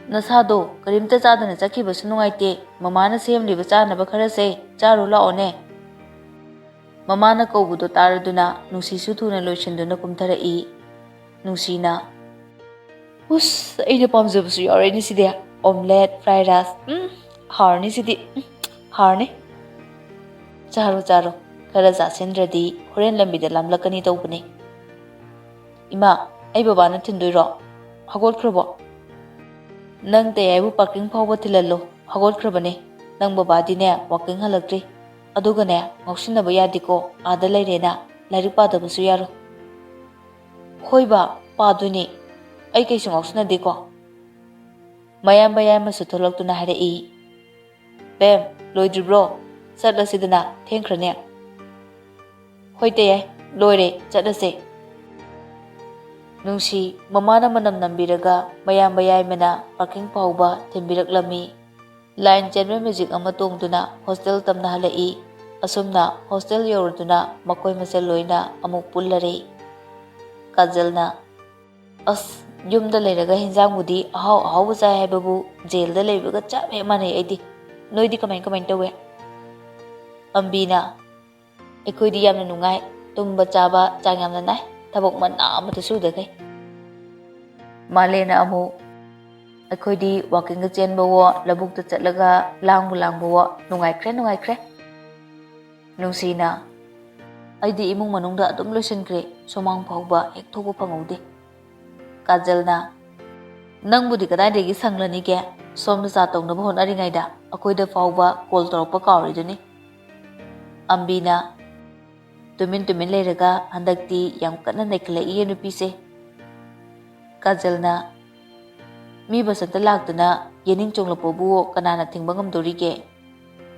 ꯅꯁꯥꯗꯣ ꯀꯔꯤꯝꯇ ꯆꯥꯗꯅ ꯆꯠꯈꯤꯕꯁꯨ ꯅꯨꯡꯉꯥꯏꯇꯦ, ꯃꯃꯥꯅ ꯁꯦꯝꯂꯤꯕ ꯆꯥꯅꯕ ꯈꯔꯁꯦ ꯆꯥꯔꯨ ꯂꯥꯛꯑꯣꯅꯦ꯫ ꯃꯃꯥꯅ ꯀꯧꯕꯗꯣ ꯇꯥꯔꯗꯨꯅ ꯅꯨꯡꯁꯤꯁꯨ ꯊꯨꯅ ꯂꯣꯏꯁꯤꯟꯗꯨꯅ ꯀꯨꯝꯊꯔꯛꯏ꯫ ꯅꯨꯡꯁꯤꯅ, "ꯎꯁ, ꯑꯩꯅ ꯄꯥꯝꯖꯕꯁꯨ ꯌꯥꯎꯔꯦꯅꯦ ꯁꯤꯗꯤ꯫ Omelette, fry rice. ꯎꯝ, ꯍꯥꯎꯔꯅꯤ ꯁꯤꯗꯤ꯫ ꯎꯝ, ꯍꯥꯎꯔꯅꯤ꯫ ꯆꯥꯔꯣ, ꯆꯥꯔꯣ꯫ ꯈꯔ ꯆꯥꯁꯤꯟꯗ꯭ꯔꯗꯤ ꯍꯣꯔꯦꯟ ꯂꯝꯕꯤꯗ ꯂꯥꯝꯂꯛꯀꯅꯤ ꯇꯧꯕꯅꯦ꯫ ꯏꯃꯥ, ꯑꯩ ꯕꯕꯥꯅ ꯊꯤꯟꯗꯣꯏꯔꯣ? ꯍꯧꯒꯠꯈ꯭ꯔꯕꯣ?" "ꯅꯪ ꯇꯌꯥꯏꯕꯨ ꯄꯥꯔꯀꯤꯡ ꯐꯥꯎꯕ ꯊꯤꯜꯍꯜꯂꯣ꯫ ꯍꯧꯒꯠꯈ꯭ꯔꯕꯅꯦ꯫ ꯅꯪ ꯕꯕꯥꯗꯤꯅꯦ ꯋꯥꯀꯤꯡ ꯍꯜꯂꯛꯇ꯭ꯔꯤ꯫ ꯑꯗꯨꯒꯅꯦ, ꯉꯥꯎꯁꯤꯟꯅꯕ ꯌꯥꯗꯦꯀꯣ꯫ ꯑꯥꯗ ꯂꯩꯔꯦꯅ ꯂꯥꯏꯔꯤꯛ ꯄꯥꯗꯕꯁꯨ ꯌꯥꯔꯣꯏ꯫" "ꯍꯣꯏꯕ, ꯄꯥꯗꯣꯏꯅꯦ꯫ ꯑꯩ ꯀꯩꯁꯨ ꯉꯥꯎꯁꯤꯟꯅꯗꯦꯀꯣ꯫" ꯃꯌꯥꯝꯕ ꯌꯥꯏꯃꯁꯨ ꯊꯣꯛꯂꯛꯇꯨꯅ ꯍꯥꯏꯔꯛꯏ, "ꯕꯦꯝ, ꯂꯣꯏꯗ꯭ꯔꯤꯕ꯭ꯔꯣ? ꯆꯠꯂꯁꯤꯗꯅ, ꯊꯦꯡꯈ꯭ꯔꯅꯦ꯫" "ꯍꯣꯏ ꯇꯌꯥꯏ, ꯂꯣꯏꯔꯦ, ꯆꯠꯂꯁꯦ꯫" ꯅꯨꯡꯁꯤ ꯃꯃꯥꯅ ꯃꯅꯝ ꯅꯝꯕꯤꯔꯒ ꯃꯌꯥꯝꯕ ꯌꯥꯏꯃꯅ ꯄꯥꯔꯀꯤꯡ ꯐꯥꯎꯕ ꯊꯤꯟꯕꯤꯔꯛꯂꯝꯃꯤ꯫ ꯂꯥꯏꯟ ꯆꯦꯟꯕ ꯃꯦꯖꯤꯛ ꯑꯃ ꯇꯣꯡꯗꯨꯅ ꯍꯣꯁꯇꯦꯜ ꯇꯝꯅ ꯍꯜꯂꯛꯏ꯫ ꯑꯁꯨꯝꯅ ꯍꯣꯁꯇꯦꯜ ꯌꯧꯔꯗꯨꯅ ꯃꯈꯣꯏ ꯃꯁꯦꯜ ꯂꯣꯏꯅ ꯑꯃꯨꯛ ꯄꯨꯜꯂꯔꯦ꯫ ꯀꯥꯖꯜꯅ, "ꯑꯁ, ꯌꯨꯝꯗ ꯂꯩꯔꯒ ꯍꯤꯟꯖꯥꯡꯕꯨꯗꯤ ꯑꯍꯥꯎ ꯑꯍꯥꯎꯕ ꯆꯥꯏ ꯍꯥꯏꯕꯕꯨ ꯖꯦꯜꯗ ꯂꯩꯕꯒ ꯆꯞ ꯍꯦꯛ ꯃꯥꯟꯅꯩ ꯑꯩꯗꯤ꯫ ꯅꯣꯏꯗꯤ ꯀꯃꯥꯏ ꯀꯃꯥꯏ ꯇꯧꯋꯦ?" ꯑꯝꯕꯤꯅ, "ꯑꯩꯈꯣꯏꯗꯤ ꯌꯥꯝꯅ ꯅꯨꯡꯉꯥꯏ꯫ ꯇꯨꯝꯕ ꯆꯥꯕ ꯆꯥꯡ ꯌꯥꯝꯅ ꯅꯥꯏ, ꯊꯕꯛ ꯃꯅꯥ ꯑꯃꯠꯇ ꯁꯨꯗꯈꯩ꯫" ꯃꯥꯂꯦꯅ ꯑꯃꯨꯛ, "ꯑꯩꯈꯣꯏꯗꯤ ꯋꯥꯀꯤꯡꯒ ꯆꯦꯟꯕꯋꯣ, ꯂꯧꯕꯨꯛꯇ ꯆꯠꯂꯒ ꯂꯥꯡꯕꯨ ꯂꯥꯡꯕꯋꯣ, ꯅꯨꯡꯉꯥꯏꯈ꯭ꯔꯦ, ꯅꯨꯡꯉꯥꯏꯈ꯭ꯔꯦ꯫" ꯅꯨꯡꯁꯤꯅ, "ꯑꯩꯗꯤ ꯏꯃꯨꯡ ꯃꯅꯨꯡꯗ ꯑꯗꯨꯝ ꯂꯣꯏꯁꯤꯟꯈ꯭ꯔꯦ, ꯁꯨꯃꯥꯡ ꯐꯥꯎꯕ ꯍꯦꯛ ꯊꯣꯛꯄ ꯐꯪꯍꯧꯗꯦ꯫" ꯀꯥꯖꯜꯅ, "ꯅꯪꯕꯨꯗꯤ ꯀꯗꯥꯏꯗꯒꯤ ꯁꯪꯂꯅꯤꯒꯦ? ꯁꯣꯝꯗ ꯆꯥ ꯇꯧꯅꯕ ꯍꯣꯠꯅꯔꯤꯉꯩꯗ ꯑꯩꯈꯣꯏꯗ ꯐꯥꯎꯕ ꯀꯣꯜ ꯇꯧꯔꯛꯄ ꯀꯥꯎꯔꯤꯗꯨꯅꯤ꯫" ꯑꯝꯕꯤꯅ, "ꯇꯨꯃꯤꯟ ꯇꯨꯃꯤꯟ ꯂꯩꯔꯒ ꯍꯟꯗꯛꯇꯤ ꯌꯥꯝ ꯀꯟꯅ ꯅꯩꯈꯠꯂꯛꯏꯌꯦ ꯅꯨꯄꯤꯁꯦ꯫" ꯀꯥꯖꯜꯅ, "ꯃꯤ ꯕꯁꯟꯇ ꯂꯥꯛꯇꯨꯅ ꯌꯦꯅꯤꯡ ꯆꯣꯡꯂꯛꯄꯕꯨ ꯀꯅꯥꯅ ꯊꯤꯡꯕ ꯉꯝꯗꯣꯔꯤꯒꯦ?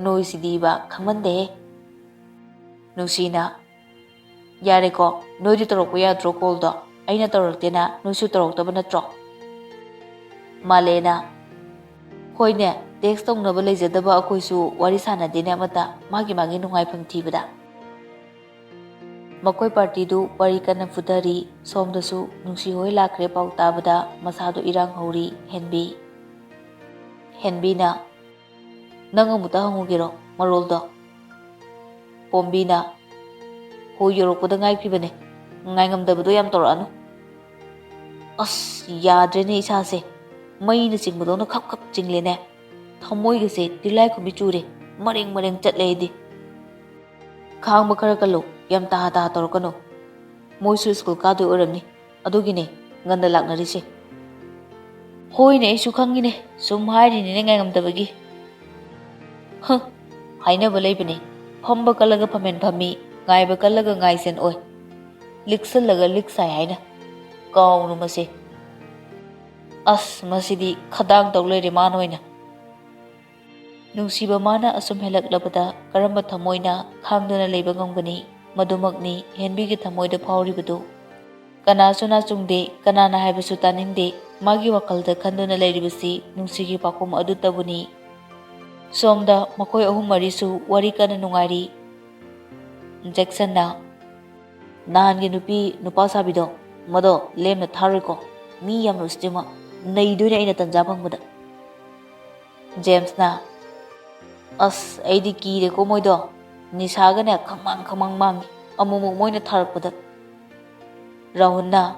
ꯅꯣꯏꯁꯤꯗꯤꯕ ꯈꯪꯃꯟꯗꯦꯍꯦ꯫" ꯅꯨꯡꯁꯤꯅ, "ꯌꯥꯔꯦꯀꯣ, ꯅꯣꯏꯗꯤ ꯇꯧꯔꯛꯄ ꯌꯥꯗ꯭ꯔꯣ ꯀꯣꯜꯗꯣ? ꯑꯩꯅ ꯇꯧꯔꯛꯇꯦꯅ ꯅꯣꯏꯁꯨ ꯇꯧꯔꯛꯇꯕ ꯅꯠꯇ꯭ꯔꯣ?" ꯃꯥꯂꯦꯅ, "ꯍꯣꯏꯅꯦ, ꯇꯦꯛꯁ ꯇꯧꯅꯕ ꯂꯩꯖꯗꯕ ꯑꯩꯈꯣꯏꯁꯨ ꯋꯥꯔꯤ ꯁꯥꯟꯅꯗꯦꯅꯦ ꯑꯃꯠꯇ, ꯃꯥꯒꯤ ꯃꯥꯒꯤ ꯅꯨꯡꯉꯥꯏꯐꯝ ꯊꯤꯕꯗ꯫" ꯃꯈꯣꯏ ꯄꯥꯔꯇꯤꯗꯨ ꯋꯥꯔꯤ ꯀꯟꯅ ꯐꯨꯊꯔꯤ꯫ ꯁꯣꯝꯗꯁꯨ ꯅꯨꯡꯁꯤ ꯍꯣꯏ ꯂꯥꯛꯈ꯭ꯔꯦ ꯄꯥꯎ ꯇꯥꯕꯗ ꯃꯁꯥꯗꯨ ꯏꯔꯥꯡ ꯍꯧꯔꯤ꯫ ꯍꯦꯟꯕꯤ, ꯍꯦꯟꯕꯤꯅ, "ꯅꯪ ꯑꯃꯨꯛꯇ ꯍꯪꯉꯨꯒꯦꯔꯣ ꯃꯔꯣꯜꯗꯣ?" ꯄꯣꯝꯕꯤꯅ, "ꯍꯣꯏ, ꯌꯧꯔꯛꯄꯗ ꯉꯥꯏꯈꯤꯕꯅꯦ, ꯉꯥꯏꯉꯝꯗꯕꯗꯣ ꯌꯥꯝ ꯇꯧꯔꯛꯑꯅꯨ꯫ ꯑꯁ, ꯌꯥꯗ꯭ꯔꯦꯅꯦ ꯏꯁꯥꯁꯦ, ꯃꯩꯅ ꯆꯤꯡꯕꯗꯧꯅ ꯈꯞ ꯈꯞ ꯆꯤꯡꯂꯦꯅꯦ, ꯊꯃꯣꯏꯒꯁꯦ ꯇꯤꯜꯂꯥꯏꯈꯨꯝꯕꯤ ꯆꯨꯔꯦ, ꯃꯔꯦꯡ ꯃꯔꯦꯡ ꯆꯠꯂꯦ ꯑꯩꯗꯤ꯫ ꯈꯥꯡꯕ ꯈꯔ ꯀꯜꯂꯨ, ꯌꯥꯝ ꯇꯥꯍꯥ ꯇꯥꯍꯥ ꯇꯧꯔꯛꯀꯅꯨ꯫ ꯃꯣꯏꯁꯨ ꯁ꯭ꯀꯨꯜ ꯀꯥꯗꯣꯏ ꯑꯣꯏꯔꯝꯅꯤ, ꯑꯗꯨꯒꯤꯅꯦ ꯉꯟꯅ ꯂꯥꯛꯅꯔꯤꯁꯦ꯫" "ꯍꯣꯏꯅꯦ, ꯑꯩꯁꯨ ꯈꯪꯉꯤꯅꯦ, ꯁꯨꯝ ꯍꯥꯏꯔꯤꯅꯤꯅꯦ ꯉꯥꯏꯉꯝꯗꯕꯒꯤ꯫ ꯍ, ꯍꯥꯏꯅꯕ ꯂꯩꯕꯅꯦ, ꯐꯝꯕ ꯀꯜꯂꯒ ꯐꯝꯃꯦꯟ ꯐꯝꯃꯤ, ꯉꯥꯏꯕ ꯀꯜꯂꯒ ꯉꯥꯏꯁꯦꯟ ꯑꯣꯏ, ꯂꯤꯛꯁꯜꯂꯒ ꯂꯤꯛ ꯁꯥꯏ ꯍꯥꯏꯅ꯫ ꯀꯥꯎꯅꯨ ꯃꯁꯦ꯫ ꯑꯁ, ꯃꯁꯤꯗꯤ ꯈꯗꯥꯡ ꯇꯧ ꯂꯩꯔꯦ ꯃꯥꯅ ꯑꯣꯏꯅ꯫" ꯅꯨꯡꯁꯤꯕ ꯃꯥꯅ ꯑꯁꯨꯝ ꯍꯦꯜꯂꯛꯂꯕꯗ ꯀꯔꯝꯕ ꯊꯃꯣꯏꯅ ꯈꯥꯡꯗꯨꯅ ꯂꯩꯕ ꯉꯝꯒꯅꯤ? ꯃꯗꯨꯃꯛꯅꯤ ꯍꯦꯟꯕꯤꯒꯤ ꯊꯃꯣꯏꯗ ꯐꯥꯎꯔꯤꯕꯗꯨ꯫ ꯀꯅꯥꯁꯨ ꯅꯥꯆꯨꯡꯗꯦ, ꯀꯅꯥꯅ ꯍꯥꯏꯕꯁꯨ ꯇꯥꯅꯤꯡꯗꯦ꯫ ꯃꯥꯒꯤ ꯋꯥꯈꯜꯗ ꯈꯟꯗꯨꯅ ꯂꯩꯔꯤꯕꯁꯤ ꯅꯨꯡꯁꯤꯒꯤ ꯄꯥꯎꯈꯨꯝ ꯑꯗꯨꯇꯕꯨꯅꯤ꯫ ꯁꯣꯝꯗ ꯃꯈꯣꯏ ꯑꯍꯨꯝ ꯃꯔꯤꯁꯨ ꯋꯥꯔꯤ ꯀꯟꯅ ꯅꯨꯡꯉꯥꯏꯔꯤ꯫ ꯖꯦꯛꯁꯟꯅ, "ꯅꯍꯥꯟꯒꯤ ꯅꯨꯄꯤ ꯅꯨꯄꯥ ꯁꯥꯕꯤꯗꯣ, ꯃꯗꯣ ꯂꯦꯝꯅ ꯊꯥꯔꯣꯏꯀꯣ꯫ ꯃꯤ ꯌꯥꯝꯅ ꯎꯁꯤꯠꯇꯦ ꯃꯥ꯫ ꯅꯩꯗꯣꯏꯅꯦ ꯑꯩꯅ ꯇꯟꯖꯥ ꯐꯪꯕꯗ꯫" ꯖꯦꯝꯁꯅ, "ꯑꯁ, ꯑꯩꯗꯤ ꯀꯤꯔꯦꯀꯣ ꯃꯣꯏꯗꯣ꯫ ꯅꯤꯁꯥꯒꯅꯦ ꯈꯪꯃꯥꯡ ꯈꯪꯃꯥꯡ ꯃꯥꯡꯉꯤ꯫ ꯑꯃꯨꯛꯃꯨꯛ ꯃꯣꯏꯅ ꯊꯥꯔꯛꯄꯗ꯫" ꯔꯥꯍꯨꯜꯅ,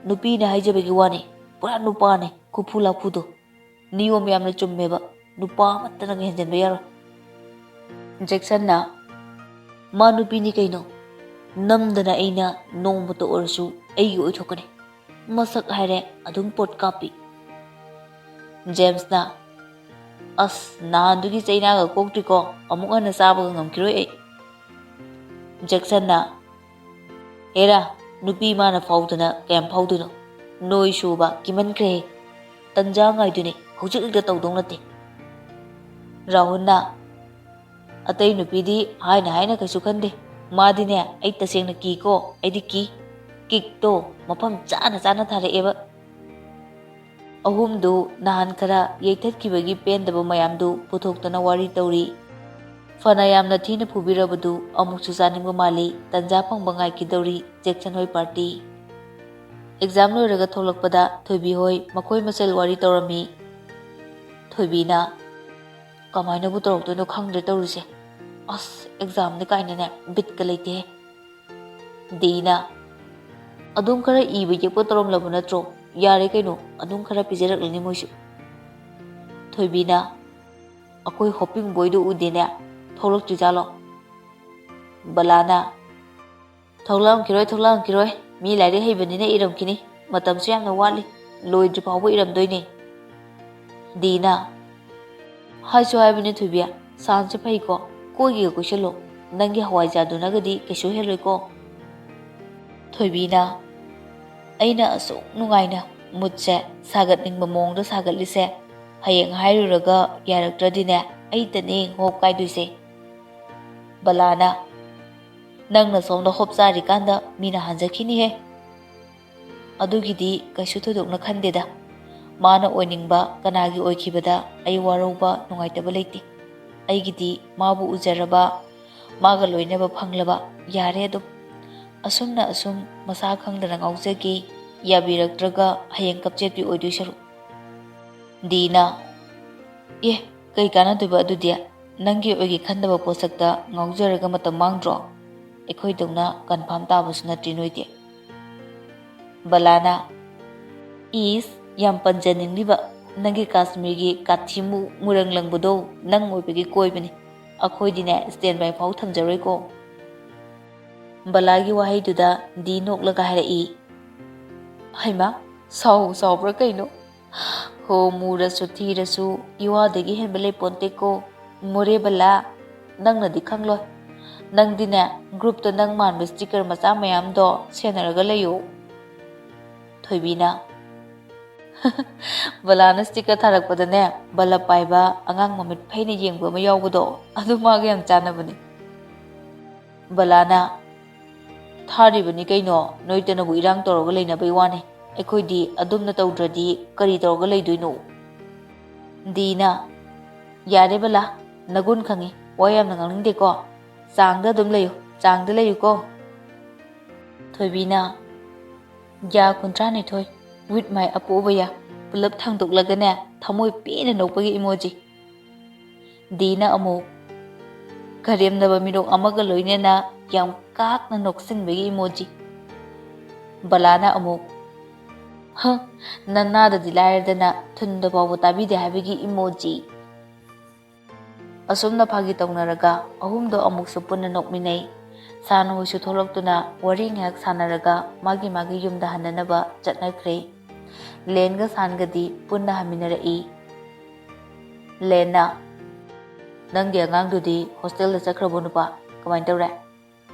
"ꯅꯨꯄꯤꯅ ꯍꯥꯏꯖꯕꯒꯤ ꯋꯥꯅꯤ, ꯄꯨꯔꯥ ꯅꯨꯄꯥꯅꯦ, ꯈꯨꯐꯨ ꯂꯥꯐꯨꯗꯣ꯫ ꯅꯤꯌꯣꯝ ꯌꯥꯝꯅ ꯆꯨꯝꯃꯦꯕ, ꯅꯨꯄꯥ ꯑꯃꯠꯇꯅꯒ ꯍꯦꯟꯖꯟꯕ ꯌꯥꯔꯣꯏ꯫" ꯖꯦꯛꯁꯟꯅ, "ꯃꯥ ꯅꯨꯄꯤꯅꯤ ꯀꯩꯅꯣ, ꯅꯝꯗꯅ ꯑꯩꯅ ꯅꯣꯡꯃꯇ ꯑꯣꯏꯔꯁꯨ ꯑꯩꯒꯤ ꯑꯣꯏꯊꯣꯛꯀꯅꯤ꯫ ꯃꯁꯛ ꯍꯥꯏꯔꯦ ꯑꯗꯨꯝ ꯄꯣꯠ ꯀꯥꯞꯄꯤ꯫" ꯖꯦꯝꯁꯅ, "ꯑꯁ, ꯅꯍꯥꯟꯗꯨꯒꯤ ꯆꯩꯅꯥꯒ ꯀꯣꯛꯇ꯭ꯔꯤꯀꯣ, ꯑꯃꯨꯛ ꯍꯟꯅ ꯆꯥꯕꯒ ꯉꯝꯈꯤꯔꯣꯏ ꯑꯩ꯫" ꯖꯦꯛꯁꯟꯅ, "ꯍꯦꯔꯥ, ꯅꯨꯄꯤ ꯃꯥꯅ ꯐꯥꯎꯗꯅ ꯀꯌꯥꯝ ꯐꯥꯎꯗꯣꯏꯅꯣ? ꯅꯣꯏ ꯁꯨꯕ ꯀꯤꯃꯟꯈ꯭ꯔꯦꯍꯦ꯫ ꯇꯟꯖꯥ ꯉꯥꯏꯗꯨꯅꯦ, ꯍꯧꯖꯤꯛ ꯍꯦꯛꯇ ꯇꯧꯗꯧ ꯅꯠꯇꯦ꯫" ꯔꯥꯍꯨꯜꯅ, "ꯑꯇꯩ ꯅꯨꯄꯤꯗꯤ ꯍꯥꯏꯅ ꯍꯥꯏꯅ ꯀꯩꯁꯨ ꯈꯟꯗꯦ꯫ ꯃꯥꯗꯤꯅꯦ, ꯑꯩ ꯇꯁꯦꯡꯅ ꯀꯤꯀꯣ, ꯑꯩꯗꯤ ꯀꯤ꯫ ꯀꯤꯛꯇꯣ ꯃꯐꯝ ꯆꯥꯅ ꯆꯥꯅ ꯊꯥꯔꯛꯑꯦꯕ꯫" ꯑꯍꯨꯝꯗꯨ ꯅꯍꯥꯟ ꯈꯔ ꯌꯩꯊꯠꯈꯤꯕꯒꯤ ꯄꯦꯟꯗꯕ ꯃꯌꯥꯝꯗꯨ ꯄꯨꯊꯣꯛꯇꯅ ꯋꯥꯔꯤ ꯇꯧꯔꯤ꯫ ꯐꯅ ꯌꯥꯝꯅ ꯊꯤꯅ ꯐꯨꯕꯤꯔꯕꯗꯨ ꯑꯃꯨꯛꯁꯨ ꯆꯥꯅꯤꯡꯕ ꯃꯥꯜꯂꯤ꯫ ꯇꯟꯖꯥ ꯐꯪꯕ ꯉꯥꯏꯈꯤꯗꯧꯔꯤ ꯖꯦꯛꯁꯟ ꯍꯣꯏ ꯄꯥꯔꯇꯤ꯫ ꯑꯦꯛꯖꯥꯝ ꯂꯣꯏꯔꯒ ꯊꯣꯛꯂꯛꯄꯗ ꯊꯣꯏꯕꯤ ꯍꯣꯏ ꯃꯈꯣꯏ ꯃꯁꯦꯜ ꯋꯥꯔꯤ ꯇꯧꯔꯝꯃꯤ꯫ ꯊꯣꯏꯕꯤꯅ, "ꯀꯃꯥꯏꯅꯕꯨ ꯇꯧꯔꯛꯇꯣꯏꯅꯣ ꯈꯪꯗ꯭ꯔꯦ ꯇꯧꯔꯤꯁꯦ꯫ ꯑꯁ, ꯑꯦꯛꯖꯥꯝꯅꯤ ꯀꯥꯏꯅꯅꯦ, ꯕꯤꯠꯀ ꯂꯩꯇꯦꯍꯦ꯫" ꯗꯤꯅ, "ꯑꯗꯨꯝ ꯈꯔ ꯏꯕ ꯌꯦꯛꯄ ꯇꯧꯔꯝꯂꯕ ꯅꯠꯇ꯭ꯔꯣ? ꯌꯥꯔꯦ ꯀꯩꯅꯣ, ꯑꯗꯨꯝ ꯈꯔ ꯄꯤꯖꯔꯛꯂꯅꯤ ꯃꯣꯏꯁꯨ꯫" ꯊꯣꯏꯕꯤꯅ, "ꯑꯩꯈꯣꯏ ꯍꯣꯞꯄꯤꯡ ꯕꯣꯏꯗꯣ ꯎꯗꯦꯅꯦ, ꯊꯣꯛꯂꯛꯇ꯭ꯔꯤꯖꯥꯠꯂꯣ?" ꯕꯂꯥꯅ, "ꯊꯣꯛꯂꯛꯑꯝꯈꯤꯔꯣꯏ, ꯊꯣꯛꯂꯛꯑꯝꯈꯤꯔꯣꯏ꯫ ꯃꯤ ꯂꯥꯏꯔꯤꯛ ꯍꯩꯕꯅꯤꯅ ꯏꯔꯝꯈꯤꯅꯤ꯫ ꯃꯇꯝꯁꯨ ꯌꯥꯝꯅ ꯋꯥꯠꯂꯤ꯫ ꯂꯣꯏꯗ꯭ꯔꯤ ꯐꯥꯎꯕ ꯏꯔꯝꯗꯣꯏꯅꯦ꯫" ꯗꯤꯅ, "ꯍꯥꯏꯁꯨ ꯍꯥꯏꯕꯅꯤ ꯊꯣꯏꯕꯤ, ꯁꯥꯟꯁꯦ ꯐꯩꯀꯣ, ꯀꯣꯏꯒꯦꯒ ꯀꯣꯏꯁꯜꯂꯣ꯫ ꯅꯪꯒꯤ ꯍꯋꯥꯏꯖꯥꯗꯨꯅꯒꯗꯤ ꯀꯩꯁꯨ ꯍꯦꯜꯂꯣꯏꯀꯣ꯫" ꯊꯣꯏꯕꯤꯅ, "ꯑꯩꯅ ꯑꯁꯨꯛ ꯅꯨꯡꯉꯥꯏꯅ ꯃꯨꯠꯁꯦ ꯁꯥꯒꯠꯅꯤꯡꯕ ꯃꯑꯣꯡꯗ ꯁꯥꯒꯠꯂꯤꯁꯦ, ꯍꯌꯦꯡ ꯍꯥꯏꯔꯨꯔꯒ ꯌꯥꯔꯛꯇ꯭ꯔꯗꯤꯅꯦ, ꯑꯩꯇꯅꯦ ꯍꯣꯞ ꯀꯥꯏꯗꯣꯏꯁꯦ꯫" ꯕꯂꯥꯅ, "ꯅꯪꯅ ꯁꯣꯝꯗ ꯍꯣꯞ ꯆꯥꯔꯤꯀꯥꯟꯗ ꯃꯤꯅ ꯍꯟꯖꯈꯤꯅꯤꯍꯦ꯫" "ꯑꯗꯨꯒꯤꯗꯤ ꯀꯩꯁꯨ ꯊꯣꯏꯗꯣꯛꯅ ꯈꯟꯗꯦꯗ꯫ ꯃꯥꯅ ꯑꯣꯏꯅꯤꯡꯕ ꯀꯅꯥꯒꯤ ꯑꯣꯏꯈꯤꯕꯗ ꯑꯩ ꯋꯥꯔꯧꯕ ꯅꯨꯡꯉꯥꯏꯇꯕ ꯂꯩꯇꯦ꯫ ꯑꯩꯒꯤꯗꯤ ꯃꯥꯕꯨ ꯎꯖꯔꯕ, ꯃꯥꯒ ꯂꯣꯏꯅꯕ ꯐꯪꯂꯕ ꯌꯥꯔꯦ ꯑꯗꯨꯝ꯫ ꯑꯁꯨꯝꯅ ꯑꯁꯨꯝ ꯃꯁꯥ ꯈꯪꯗꯅ ꯉꯥꯎꯖꯒꯦ, ꯌꯥꯕꯤꯔꯛꯇ꯭ꯔꯒ ꯍꯌꯦꯡ ꯀꯞꯆꯦꯠꯄꯤ ꯑꯣꯏꯗꯣꯏ ꯁꯔꯨꯛ꯫" ꯗꯤꯅ, "ꯑꯦ, ꯀꯩ ꯀꯥꯟꯅꯗꯣꯏꯕ ꯑꯗꯨꯗꯤ? ꯅꯪꯒꯤ ꯑꯣꯏꯒꯦ ꯈꯟꯗꯕ ꯄꯣꯠꯁꯛꯇ ꯉꯥꯎꯖꯔꯒ ꯃꯇꯝ ꯃꯥꯡꯗ꯭ꯔꯣ? ꯑꯩꯈꯣꯏꯗꯧꯅ ꯀꯟꯐꯥꯔꯝ ꯇꯥꯕꯁꯨ ꯅꯠꯇ꯭ꯔꯤ ꯅꯣꯏꯗꯤ꯫" ꯕꯂꯥꯅ, "ꯏꯁ, ꯌꯥꯝ ꯄꯟꯖꯅꯤꯡꯂꯤꯕ꯫ ꯅꯪꯒꯤ ꯀꯥꯁꯃꯤꯔꯒꯤ ꯀꯥꯊꯤ ꯃꯨ-, ꯃꯨꯔꯪ ꯂꯪꯕꯗꯣ ꯅꯪ ꯑꯣꯏꯕꯒꯤ ꯀꯣꯏꯕꯅꯤ꯫ ꯑꯩꯈꯣꯏꯗꯤꯅꯦ ꯁ꯭ꯇꯦꯟ ꯕꯥꯏ ꯐꯥꯎ ꯊꯝꯖꯔꯣꯏꯀꯣ꯫" ꯕꯂꯥꯒꯤ ꯋꯥꯍꯩꯗꯨꯗ ꯗꯤ ꯅꯣꯛꯂꯒ ꯍꯥꯏꯔꯛꯏ, "ꯍꯩꯃꯥ, ꯁꯥꯎ ꯁꯥꯎꯕ꯭ꯔꯥ ꯀꯩꯅꯣ? ꯍꯣ, ꯃꯨꯔꯁꯨ ꯊꯤꯔꯁꯨ ꯏꯋꯥꯗꯒꯤ ꯍꯦꯟꯕ ꯂꯩꯄꯣꯟꯇꯦꯀꯣ꯫ ꯃꯣꯔꯦ ꯕꯂꯥ, ꯅꯪꯅꯗꯤ ꯈꯪꯂꯣꯏ꯫ ꯅꯪꯗꯤꯅꯦ, ꯒ꯭ꯔꯨꯞꯇ ꯅꯪ ꯃꯥꯟꯕ ꯁ꯭ꯇꯤꯀꯔ ꯃꯆꯥ ꯃꯌꯥꯝꯗꯣ ꯁꯦꯟꯅꯔꯒ ꯂꯩꯌꯣ꯫" ꯊꯣꯏꯕꯤꯅ, "ꯕꯂꯥꯅ ꯁ꯭ꯇꯤꯀꯔ ꯊꯥꯔꯛꯄꯗꯅꯦ, ꯕꯂꯞ ꯄꯥꯏꯕ ꯑꯉꯥꯡ ꯃꯃꯤꯠ ꯐꯩꯅ ꯌꯦꯡꯕ ꯑꯃ ꯌꯥꯎꯕꯗꯣ, ꯑꯗꯨ ꯃꯥꯒ ꯌꯥꯝ ꯆꯥꯟꯅꯕꯅꯦ꯫" ꯕꯂꯥꯅ, "ꯊꯥꯔꯤꯕꯅꯤ ꯀꯩꯅꯣ, ꯅꯣꯏꯇꯅꯕꯨ ꯏꯔꯥꯡ ꯇꯧꯔꯒ ꯂꯩꯅꯕꯩ ꯋꯥꯅꯤ꯫ ꯑꯩꯈꯣꯏꯗꯤ ꯑꯗꯨꯝꯅ ꯇꯧꯗ꯭ꯔꯗꯤ ꯀꯔꯤ ꯇꯧꯔꯒ ꯂꯩꯗꯣꯏꯅꯣ?" ꯗꯤꯅ, "ꯌꯥꯔꯦ ꯕꯂꯥ, ꯅꯒꯨꯟ ꯈꯪꯉꯤ꯫ ꯋꯥ ꯌꯥꯝꯅ ꯉꯥꯡꯅꯤꯡꯗꯦꯀꯣ꯫ ꯆꯥꯡꯗ ꯑꯗꯨꯝ ꯂꯩꯌꯨ, ꯆꯥꯡꯗ ꯂꯩꯌꯨꯀꯣ꯫ ꯊꯣꯏꯕꯤꯅ, "ꯌꯥ ꯀꯨꯟꯊ꯭ꯔꯥꯅꯤꯊꯣꯏ, with my ꯑꯄꯣꯕ ꯌꯥ, ꯄꯨꯂꯞ ꯊꯥꯡꯗꯣꯛꯂꯒꯅꯦ, ꯊꯃꯣꯏ ꯄꯦꯟꯅ ꯅꯣꯛꯄꯒꯤ emoji꯫" ꯗꯤꯅ ꯑꯃꯨꯛ ꯀꯔꯦꯝꯅꯕ ꯃꯤꯅꯣꯛ ꯑꯃꯒ ꯂꯣꯏꯅꯅ ꯌꯥꯝ ꯀꯥꯛꯅ ꯅꯣꯛꯁꯤꯟꯕꯒꯤ emoji꯫ ꯕꯂꯥꯅ ꯑꯃꯨꯛ, "ꯍ, ꯅꯅꯥꯗꯗꯤ ꯂꯥꯏꯔꯗꯅ ꯊꯨꯟꯗ ꯐꯥꯎꯕ ꯇꯥꯕꯤꯗꯦ" ꯍꯥꯏꯕꯒꯤ emoji꯫ ꯑꯁꯨꯝꯅ ꯐꯥꯒꯤ ꯇꯧꯅꯔꯒ ꯑꯍꯨꯝꯗꯣ ꯑꯃꯨꯛꯁꯨ ꯄꯨꯟꯅ ꯅꯣꯛꯃꯤꯟꯅꯩ꯫ ꯁꯥꯟ ꯍꯣꯏꯁꯨ ꯊꯣꯛꯂꯛꯇꯨꯅ ꯋꯥꯔꯤ ꯉꯥꯏꯍꯥꯛ ꯁꯥꯟꯅꯔꯒ ꯃꯥꯒꯤ ꯃꯥꯒꯤ ꯌꯨꯝꯗ ꯍꯟꯅꯅꯕ ꯆꯠꯅꯈ꯭ꯔꯦ꯫ ꯂꯦꯟꯒ ꯁꯥꯟꯒꯗꯤ ꯄꯨꯟꯅ ꯍꯟꯃꯤꯟꯅꯔꯛꯏ꯫ ꯂꯦꯟꯅ, "ꯅꯪꯒꯤ ꯑꯉꯥꯡꯗꯨꯗꯤ ꯍꯣꯁꯇꯦꯜꯗ ꯆꯠꯈ꯭ꯔꯕꯣ ꯅꯨꯄꯥ? ꯀꯃꯥꯏꯅ ꯇꯧꯔꯦ?"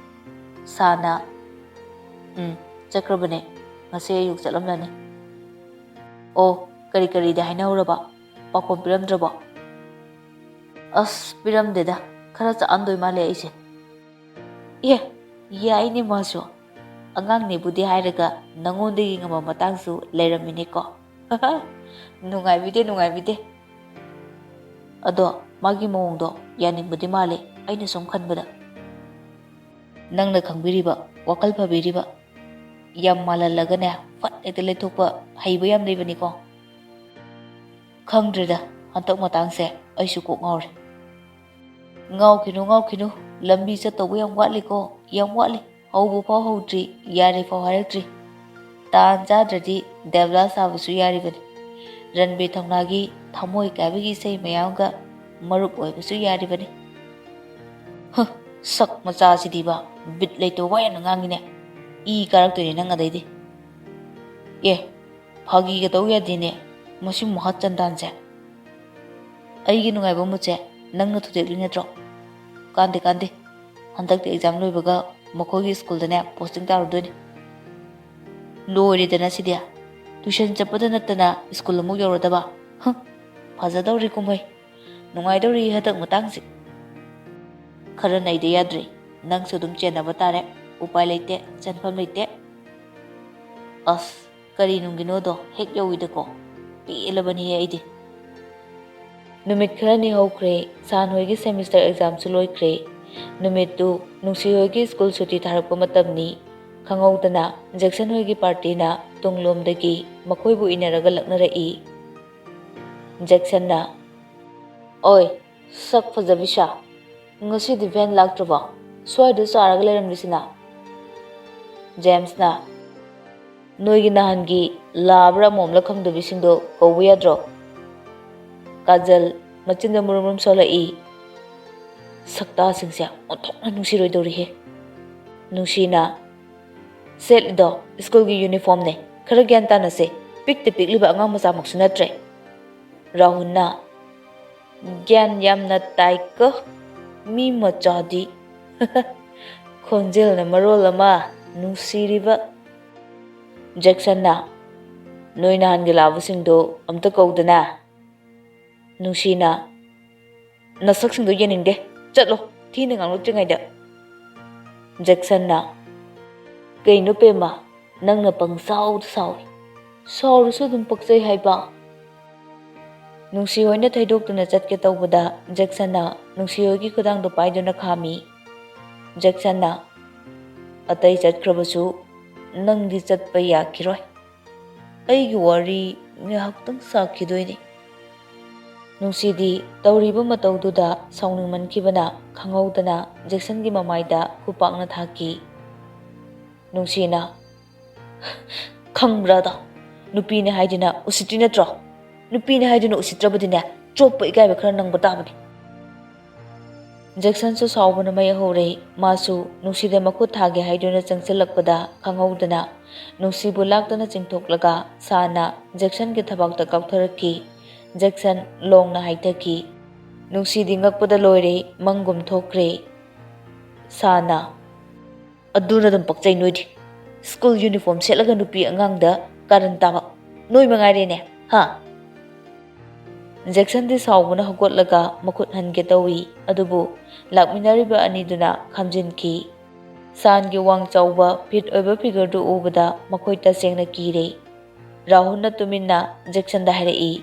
ꯁꯥꯅ, "ꯎꯝ, ꯆꯠꯈ꯭ꯔꯕꯅꯦ꯫ ꯉꯁꯤ ꯑꯌꯨꯛ ꯆꯠꯂꯝꯂꯅꯤ꯫" "ꯑꯣ, ꯀꯔꯤ ꯀꯔꯤꯗꯤ ꯍꯥꯏꯅꯍꯧꯔꯕ? ꯄꯥꯎꯈꯨꯝ ꯄꯤꯔꯝꯗ꯭ꯔꯕꯣ?" "ꯑꯁ, ꯄꯤꯔꯝꯗꯦꯗ꯫ ꯈꯔ ꯆꯥꯛꯍꯟꯗꯣꯏ ꯃꯥꯜꯂꯦ ꯑꯩꯁꯦ꯫" "ꯑꯦ, ꯌꯥꯏꯅꯦ ꯃꯥꯁꯨ꯫ ꯑꯉꯥꯡꯅꯦꯕꯨꯗꯤ ꯍꯥꯏꯔꯒ ꯅꯉꯣꯟꯗꯒꯤ ꯉꯝꯕ ꯃꯇꯥꯡꯁꯨ ꯂꯩꯔꯝꯃꯤꯅꯦꯀꯣ꯫" "ꯅꯨꯡꯉꯥꯏꯕꯤꯗꯦ, ꯅꯨꯡꯉꯥꯏꯕꯤꯗꯦ꯫ ꯑꯗꯣ ꯃꯥꯒꯤ ꯃꯑꯣꯡꯗꯣ ꯌꯥꯅꯤꯡꯕꯗꯤ ꯃꯥꯜꯂꯦ, ꯑꯩꯅ ꯁꯨꯝ ꯈꯟꯕꯗ꯫" "ꯅꯪꯅ ꯈꯪꯕꯤꯔꯤꯕ, ꯋꯥꯈꯜ ꯐꯕꯤꯔꯤꯕ, ꯌꯥꯝ ꯃꯥꯜꯍꯜꯂꯒꯅꯦ, ꯐꯠ ꯍꯦꯛꯇ ꯂꯩꯊꯣꯛꯄ ꯍꯩꯕ ꯌꯥꯝ ꯂꯩꯕꯅꯤꯀꯣ꯫" "ꯈꯪꯗ꯭ꯔꯦꯗ, ꯍꯟꯗꯛ ꯃꯇꯥꯡꯁꯦ ꯑꯩꯁꯨ ꯀꯣꯛ ꯉꯥꯎꯔꯦ꯫" "ꯉꯥꯎꯈꯤꯅꯨ, ꯉꯥꯎꯈꯤꯅꯨ꯫ ꯂꯝꯕꯤ ꯆꯠꯇꯧꯕ ꯌꯥꯝ ꯋꯥꯠꯂꯤꯀꯣ, ꯌꯥꯝ ꯋꯥꯠꯂꯤ꯫ ꯍꯧꯕ ꯐꯥꯎ ꯍꯧꯗ꯭ꯔꯤ, ꯌꯥꯔꯦ ꯐꯥꯎ ꯍꯥꯏꯔꯛꯇ꯭ꯔꯤ꯫ ꯇꯥꯟ ꯆꯥꯗ꯭ꯔꯗꯤ ꯗꯦꯕꯂꯥ ꯁꯥꯕꯁꯨ ꯌꯥꯔꯤꯕꯅꯤ꯫ ꯔꯟꯕꯤꯔ ꯊꯧꯅꯥꯒꯤ ꯊꯃꯣꯏ ꯀꯥꯏꯕꯒꯤ ꯏꯁꯩ ꯃꯌꯥꯝꯒ ꯃꯔꯨꯞ ꯑꯣꯏꯕꯁꯨ ꯌꯥꯔꯤꯕꯅꯤ꯫" "ꯍ, ꯁꯛ ꯃꯆꯥꯁꯤꯗꯤꯕ, ꯕꯤꯠ ꯂꯩꯇꯕ ꯋꯥ ꯌꯥꯝꯅ ꯉꯥꯡꯉꯤꯅꯦ꯫ ꯏ ꯀꯥꯔꯛꯇꯣꯏꯅꯦ ꯅꯪ ꯑꯗꯩꯗꯤ꯫" "ꯑꯦ, ꯐꯥꯒꯤꯒ ꯇꯧ ꯌꯥꯗꯦꯅꯦ, ꯃꯁꯤ ꯃꯍꯥ ꯆꯟꯗꯥꯟꯁꯦ꯫ ꯑꯩꯒꯤ ꯅꯨꯡꯉꯥꯏꯕ ꯃꯨꯠꯁꯦ ꯅꯪꯅ ꯊꯨꯗꯦꯛꯂꯤ ꯅꯠꯇ꯭ꯔꯣ? ꯀꯥꯟꯗꯦ, ꯀꯥꯟꯗꯦ꯫ ꯍꯟꯗꯛꯇꯤ exam ꯂꯣꯏꯕꯒ ꯃꯈꯣꯏꯒꯤ ꯁ꯭ꯀꯨꯜꯗꯅꯦ posting ꯇꯥꯔꯨꯗꯣꯏꯅꯤ꯫" "ꯂꯣꯏꯔꯦꯗꯅ ꯁꯤꯗꯤ꯫ Tuition ꯆꯠꯄꯗ ꯅꯠꯇꯅ ꯁ꯭ꯀꯨꯜ ꯑꯃꯨꯛ ꯌꯧꯔꯗꯕ꯫ ꯍ, ꯐꯖꯗꯧꯔꯤ ꯀꯨꯝꯍꯩ꯫ ꯅꯨꯡꯉꯥꯏꯗꯧꯔꯤ ꯍꯟꯗꯛ ꯃꯇꯥꯡꯁꯤ꯫" "ꯈꯔ ꯅꯩꯗ ꯌꯥꯗ꯭ꯔꯦ꯫ ꯅꯪꯁꯨ ꯑꯗꯨꯝ ꯆꯦꯟꯅꯕ ꯇꯥꯔꯦ꯫ ꯎꯄꯥꯏ ꯂꯩꯇꯦ, ꯆꯦꯟꯐꯝ ꯂꯩꯇꯦ꯫" "ꯑꯁ, ꯀꯔꯤ ꯅꯨꯡꯒꯤꯅꯣꯗꯣ ꯍꯦꯛ ꯌꯧꯏꯗꯀꯣ꯫ ꯄꯦꯜꯂꯕꯅꯤꯍꯦ ꯑꯩꯗꯤ꯫" ꯅꯨꯃꯤꯠ ꯈꯔꯅꯤ ꯍꯧꯈ꯭ꯔꯦ꯫ ꯁꯥꯟ ꯍꯣꯏꯒꯤ semester examꯁꯨ ꯂꯣꯏꯈ꯭ꯔꯦ꯫ ꯅꯨꯃꯤꯠꯇꯨ ꯅꯨꯡꯁꯤ ꯍꯣꯏꯒꯤ school ꯁꯨꯇꯤ ꯊꯥꯔꯛꯄ ꯃꯇꯝꯅꯤ꯫ ꯈꯪꯍꯧꯗꯅ ꯖꯦꯛꯁꯟ ꯍꯣꯏꯒꯤ partyꯅ ꯇꯨꯡꯂꯣꯝꯗꯒꯤ ꯃꯈꯣꯏꯕꯨ ꯏꯟꯅꯔꯒ ꯂꯛꯅꯔꯛꯏ꯫ ꯖꯦꯛꯁꯟꯅ, "ꯑꯣꯏ, ꯁꯛ ꯐꯖꯕꯤꯁꯥ, ꯉꯁꯤꯗꯤ van ꯂꯥꯛꯇ꯭ꯔꯕꯣ? ꯁ꯭ꯋꯥꯏꯗ ꯆꯥꯔꯒ ꯂꯩꯔꯝꯂꯤꯁꯤꯅ?" ꯖꯦꯝꯁꯅ, "ꯅꯣꯏꯒꯤ ꯅꯍꯥꯟꯒꯤ ꯂꯥꯕ꯭ꯔꯥ ꯃꯣꯝꯂꯥ ꯈꯪꯗꯕꯤꯁꯤꯡꯗꯣ ꯀꯧꯕ ꯌꯥꯗ꯭ꯔꯣ?" ꯀꯥꯖꯜ ꯃꯆꯤꯟꯗ ꯃꯨꯔꯨꯝ ꯃꯨꯔꯨꯝ ꯁꯣꯜꯂꯛꯏ꯫ "ꯁꯛꯇꯥꯁꯤꯡꯁꯦ ꯑꯣꯟꯊꯣꯛꯅ ꯅꯨꯡꯁꯤꯔꯣꯏꯗꯧꯔꯤꯍꯦ!" ꯅꯨꯡꯁꯤꯅ, "ꯁꯦꯠꯂꯤꯗꯣ schoolꯒꯤ uniformꯅꯦ, ꯈꯔ ꯒ꯭ꯌꯥꯟ ꯇꯥꯅꯁꯦ, ꯄꯤꯛꯇ ꯄꯤꯛꯂꯤꯕ ꯑꯉꯥꯡ ꯃꯆꯥꯃꯛꯁꯨ ꯅꯠꯇ꯭ꯔꯦ꯫" ꯔꯥꯍꯨꯜꯅ, "ꯒ꯭ꯌꯥꯟ ꯌꯥꯝꯅ ꯇꯥꯏꯀꯣ ꯃꯤ ꯃꯆꯥꯗꯤ꯫" ꯈꯣꯟꯖꯦꯜꯅ ꯃꯔꯣꯜ ꯑꯃ ꯅꯨꯡꯁꯤꯔꯤꯕ꯫ ꯖꯦꯛꯁꯟꯅ, "ꯅꯣꯏ ꯅꯍꯥꯟꯒꯤ ꯂꯥꯕꯁꯤꯡꯗꯣ ꯑꯝꯇ ꯀꯧꯗꯅ꯫" ꯅꯨꯡꯁꯤꯅ, "ꯅꯁꯛꯁꯤꯡꯗꯣ ꯌꯦꯡꯅꯤꯡꯗꯦ, ꯆꯠꯂꯣ, ꯊꯤꯅ ꯉꯥꯡꯂꯛꯇ꯭ꯔꯤꯉꯩꯗ꯫" ꯖꯦꯛꯁꯟꯅ, "ꯀꯩꯅꯣ ꯄꯦꯝꯃ, ꯅꯪꯅ ꯄꯪꯁꯥꯎꯗ ꯁꯥꯎꯏ꯫ ꯁꯥꯎꯔꯁꯨ ꯑꯗꯨꯝ ꯄꯛꯆꯩ ꯍꯥꯏꯕ꯫" ꯅꯨꯡꯁꯤ ꯍꯣꯏꯅ ꯊꯩꯗꯣꯛꯇꯨꯅ ꯆꯠꯀꯦ ꯇꯧꯕꯗ ꯖꯦꯛꯁꯟꯅ ꯅꯨꯡꯁꯤ ꯍꯣꯏꯒꯤ ꯈꯨꯗꯥꯡꯗꯣ ꯄꯥꯏꯗꯨꯅ ꯈꯥꯝꯃꯤ꯫ ꯖꯦꯛꯁꯟꯅ, "ꯑꯇꯩ ꯆꯠꯈ꯭ꯔꯕꯁꯨ ꯅꯪꯗꯤ ꯆꯠꯄ ꯌꯥꯈꯤꯔꯣꯏ꯫ ꯑꯩꯒꯤ ꯋꯥꯔꯤ ꯉꯥꯏꯍꯥꯛꯇꯪ ꯁꯥꯈꯤꯗꯣꯏꯅꯤ꯫" ꯅꯨꯡꯁꯤꯗꯤ ꯇꯧꯔꯤꯕ ꯃꯇꯧꯗꯨꯗ ꯁꯥꯎꯅꯤꯡꯃꯟꯈꯤꯕꯅ ꯈꯪꯍꯧꯗꯅ ꯖꯦꯛꯁꯟꯒꯤ ꯃꯃꯥꯏꯗ ꯈꯨꯄꯥꯛꯅ ꯊꯥꯈꯤ꯫ ꯅꯨꯡꯁꯤꯅ, "ꯈꯪꯕ꯭ꯔꯥ ꯑꯗꯣ? ꯅꯨꯄꯤꯅꯦ ꯍꯥꯏꯗꯨꯅ ꯎꯁꯤꯠꯇ꯭ꯔꯤ ꯅꯠꯇ꯭ꯔꯣ? ꯅꯨꯄꯤꯅꯦ ꯍꯥꯏꯗꯨꯅ ꯎꯁꯤꯠꯇ꯭ꯔꯕꯗꯤꯅꯦ, ꯆꯣꯞꯄ ꯏꯀꯥꯏꯕ ꯈꯔ ꯅꯪꯕ ꯇꯥꯕꯅꯤ꯫" ꯖꯦꯛꯁꯟꯁꯨ ꯁꯥꯎꯕꯅ ꯃꯩ ꯍꯧꯔꯦ꯫ ꯃꯥꯁꯨ ꯅꯨꯡꯁꯤꯗ ꯃꯈꯨꯠ ꯊꯥꯒꯦ ꯍꯥꯏꯗꯨꯅ ꯆꯪꯁꯤꯜꯂꯛꯄꯗ ꯈꯪꯍꯧꯗꯅ ꯅꯨꯡꯁꯤꯕꯨ ꯂꯥꯛꯇꯅ ꯆꯤꯡꯊꯣꯛꯂꯒ ꯁꯥꯅ ꯖꯦꯛꯁꯟꯒꯤ ꯊꯕꯥꯛꯇ ꯀꯥꯎꯊꯔꯛꯈꯤ꯫ ꯖꯦꯛꯁꯟ ꯂꯣꯡꯅ ꯍꯥꯏꯊꯈꯤ꯫ ꯅꯨꯡꯁꯤꯗꯤ ꯉꯛꯄꯗ ꯂꯣꯏꯔꯦ, ꯃꯪꯒꯨꯝ ꯊꯣꯛꯈ꯭ꯔꯦ꯫ ꯁꯥꯅ, "ꯑꯗꯨꯅ ꯑꯗꯨꯝ ꯄꯛꯆꯩ ꯅꯣꯏꯗꯤ꯫ School uniform ꯁꯦꯠꯂꯒ ꯅꯨꯄꯤ ꯑꯉꯥꯡꯗ ꯀꯥꯔꯟ ꯇꯥꯕ ꯅꯣꯏ ꯃꯉꯥꯏꯔꯦꯅꯦ, ꯍꯥ?" ꯖꯦꯛꯁꯟꯗꯤ ꯁꯥꯎꯕꯅ ꯍꯧꯒꯠꯂꯒ ꯃꯈꯨꯠ ꯍꯟꯒꯦ ꯇꯧꯏ, ꯑꯗꯨꯕꯨ ꯂꯥꯛꯃꯤꯟꯅꯔꯤꯕ ꯑꯅꯤꯗꯨꯅ ꯈꯥꯝꯖꯤꯟꯈꯤ꯫ ꯁꯥꯟꯒꯤ ꯋꯥꯡ ꯆꯥꯎꯕ, fit ꯑꯣꯏꯕ figureꯗꯨ ꯎꯕꯗ ꯃꯈꯣꯏ ꯇꯁꯦꯡꯅ ꯀꯤꯔꯦ꯫ ꯔꯥꯍꯨꯜꯅ ꯇꯨꯃꯤꯟꯅ ꯖꯦꯛꯁꯟꯗ ꯍꯥꯏꯔꯛꯏ,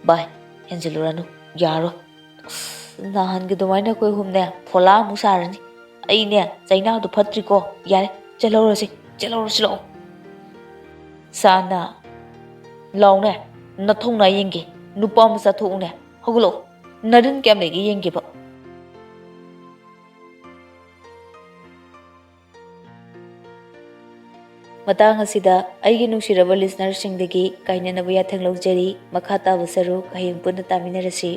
"ꯚꯥꯏ, ꯍꯦꯟꯖꯤꯜꯂꯨꯔꯅꯨ, ꯌꯥꯔꯣꯏ꯫ ꯑꯁ, ꯅꯍꯥꯟꯒꯤ ꯑꯗꯨꯃꯥꯏꯅ ꯑꯩꯈꯣꯏ ꯑꯍꯨꯝꯅꯦ ꯐꯣꯂꯥ ꯑꯃꯨꯛ ꯁꯥꯔꯅꯤ꯫ ꯑꯩꯅꯦ ꯆꯩꯅꯥꯗꯣ ꯐꯠꯇ꯭ꯔꯤꯀꯣ꯫ ꯌꯥꯔꯦ, ꯆꯠꯍꯧꯔꯁꯤ, ꯆꯠꯍꯧꯔꯁꯤ ꯂꯥꯛꯑꯣ꯫ ꯁꯥꯅ, ꯂꯥꯎꯅꯦ, ꯅꯊꯧꯅ ꯌꯦꯡꯒꯦ꯫ ꯅꯨꯄꯥ ꯃꯆꯥ ꯊꯣꯛꯎꯅꯦ, ꯍꯧꯒꯠꯂꯛꯑꯣ꯫ ꯅꯔꯤꯟ ꯀꯌꯥꯝ ꯂꯩꯒꯦ ꯌꯦꯡꯒꯦꯕ꯫ ꯃꯇꯥꯡ ꯑꯁꯤꯗ ꯑꯩꯒꯤ ꯅꯨꯡꯁꯤꯔꯕ listenerꯁꯤꯡꯗꯒꯤ ꯀꯥꯏꯅꯅꯕ ꯌꯥꯊꯪ ꯂꯧꯖꯔꯤ꯫ ꯃꯈꯥ ꯇꯥꯕ ꯁꯔꯨꯛ ꯍꯌꯦꯡ ꯄꯨꯟꯅ ꯇꯥꯃꯤꯟꯅꯔꯁꯤ꯫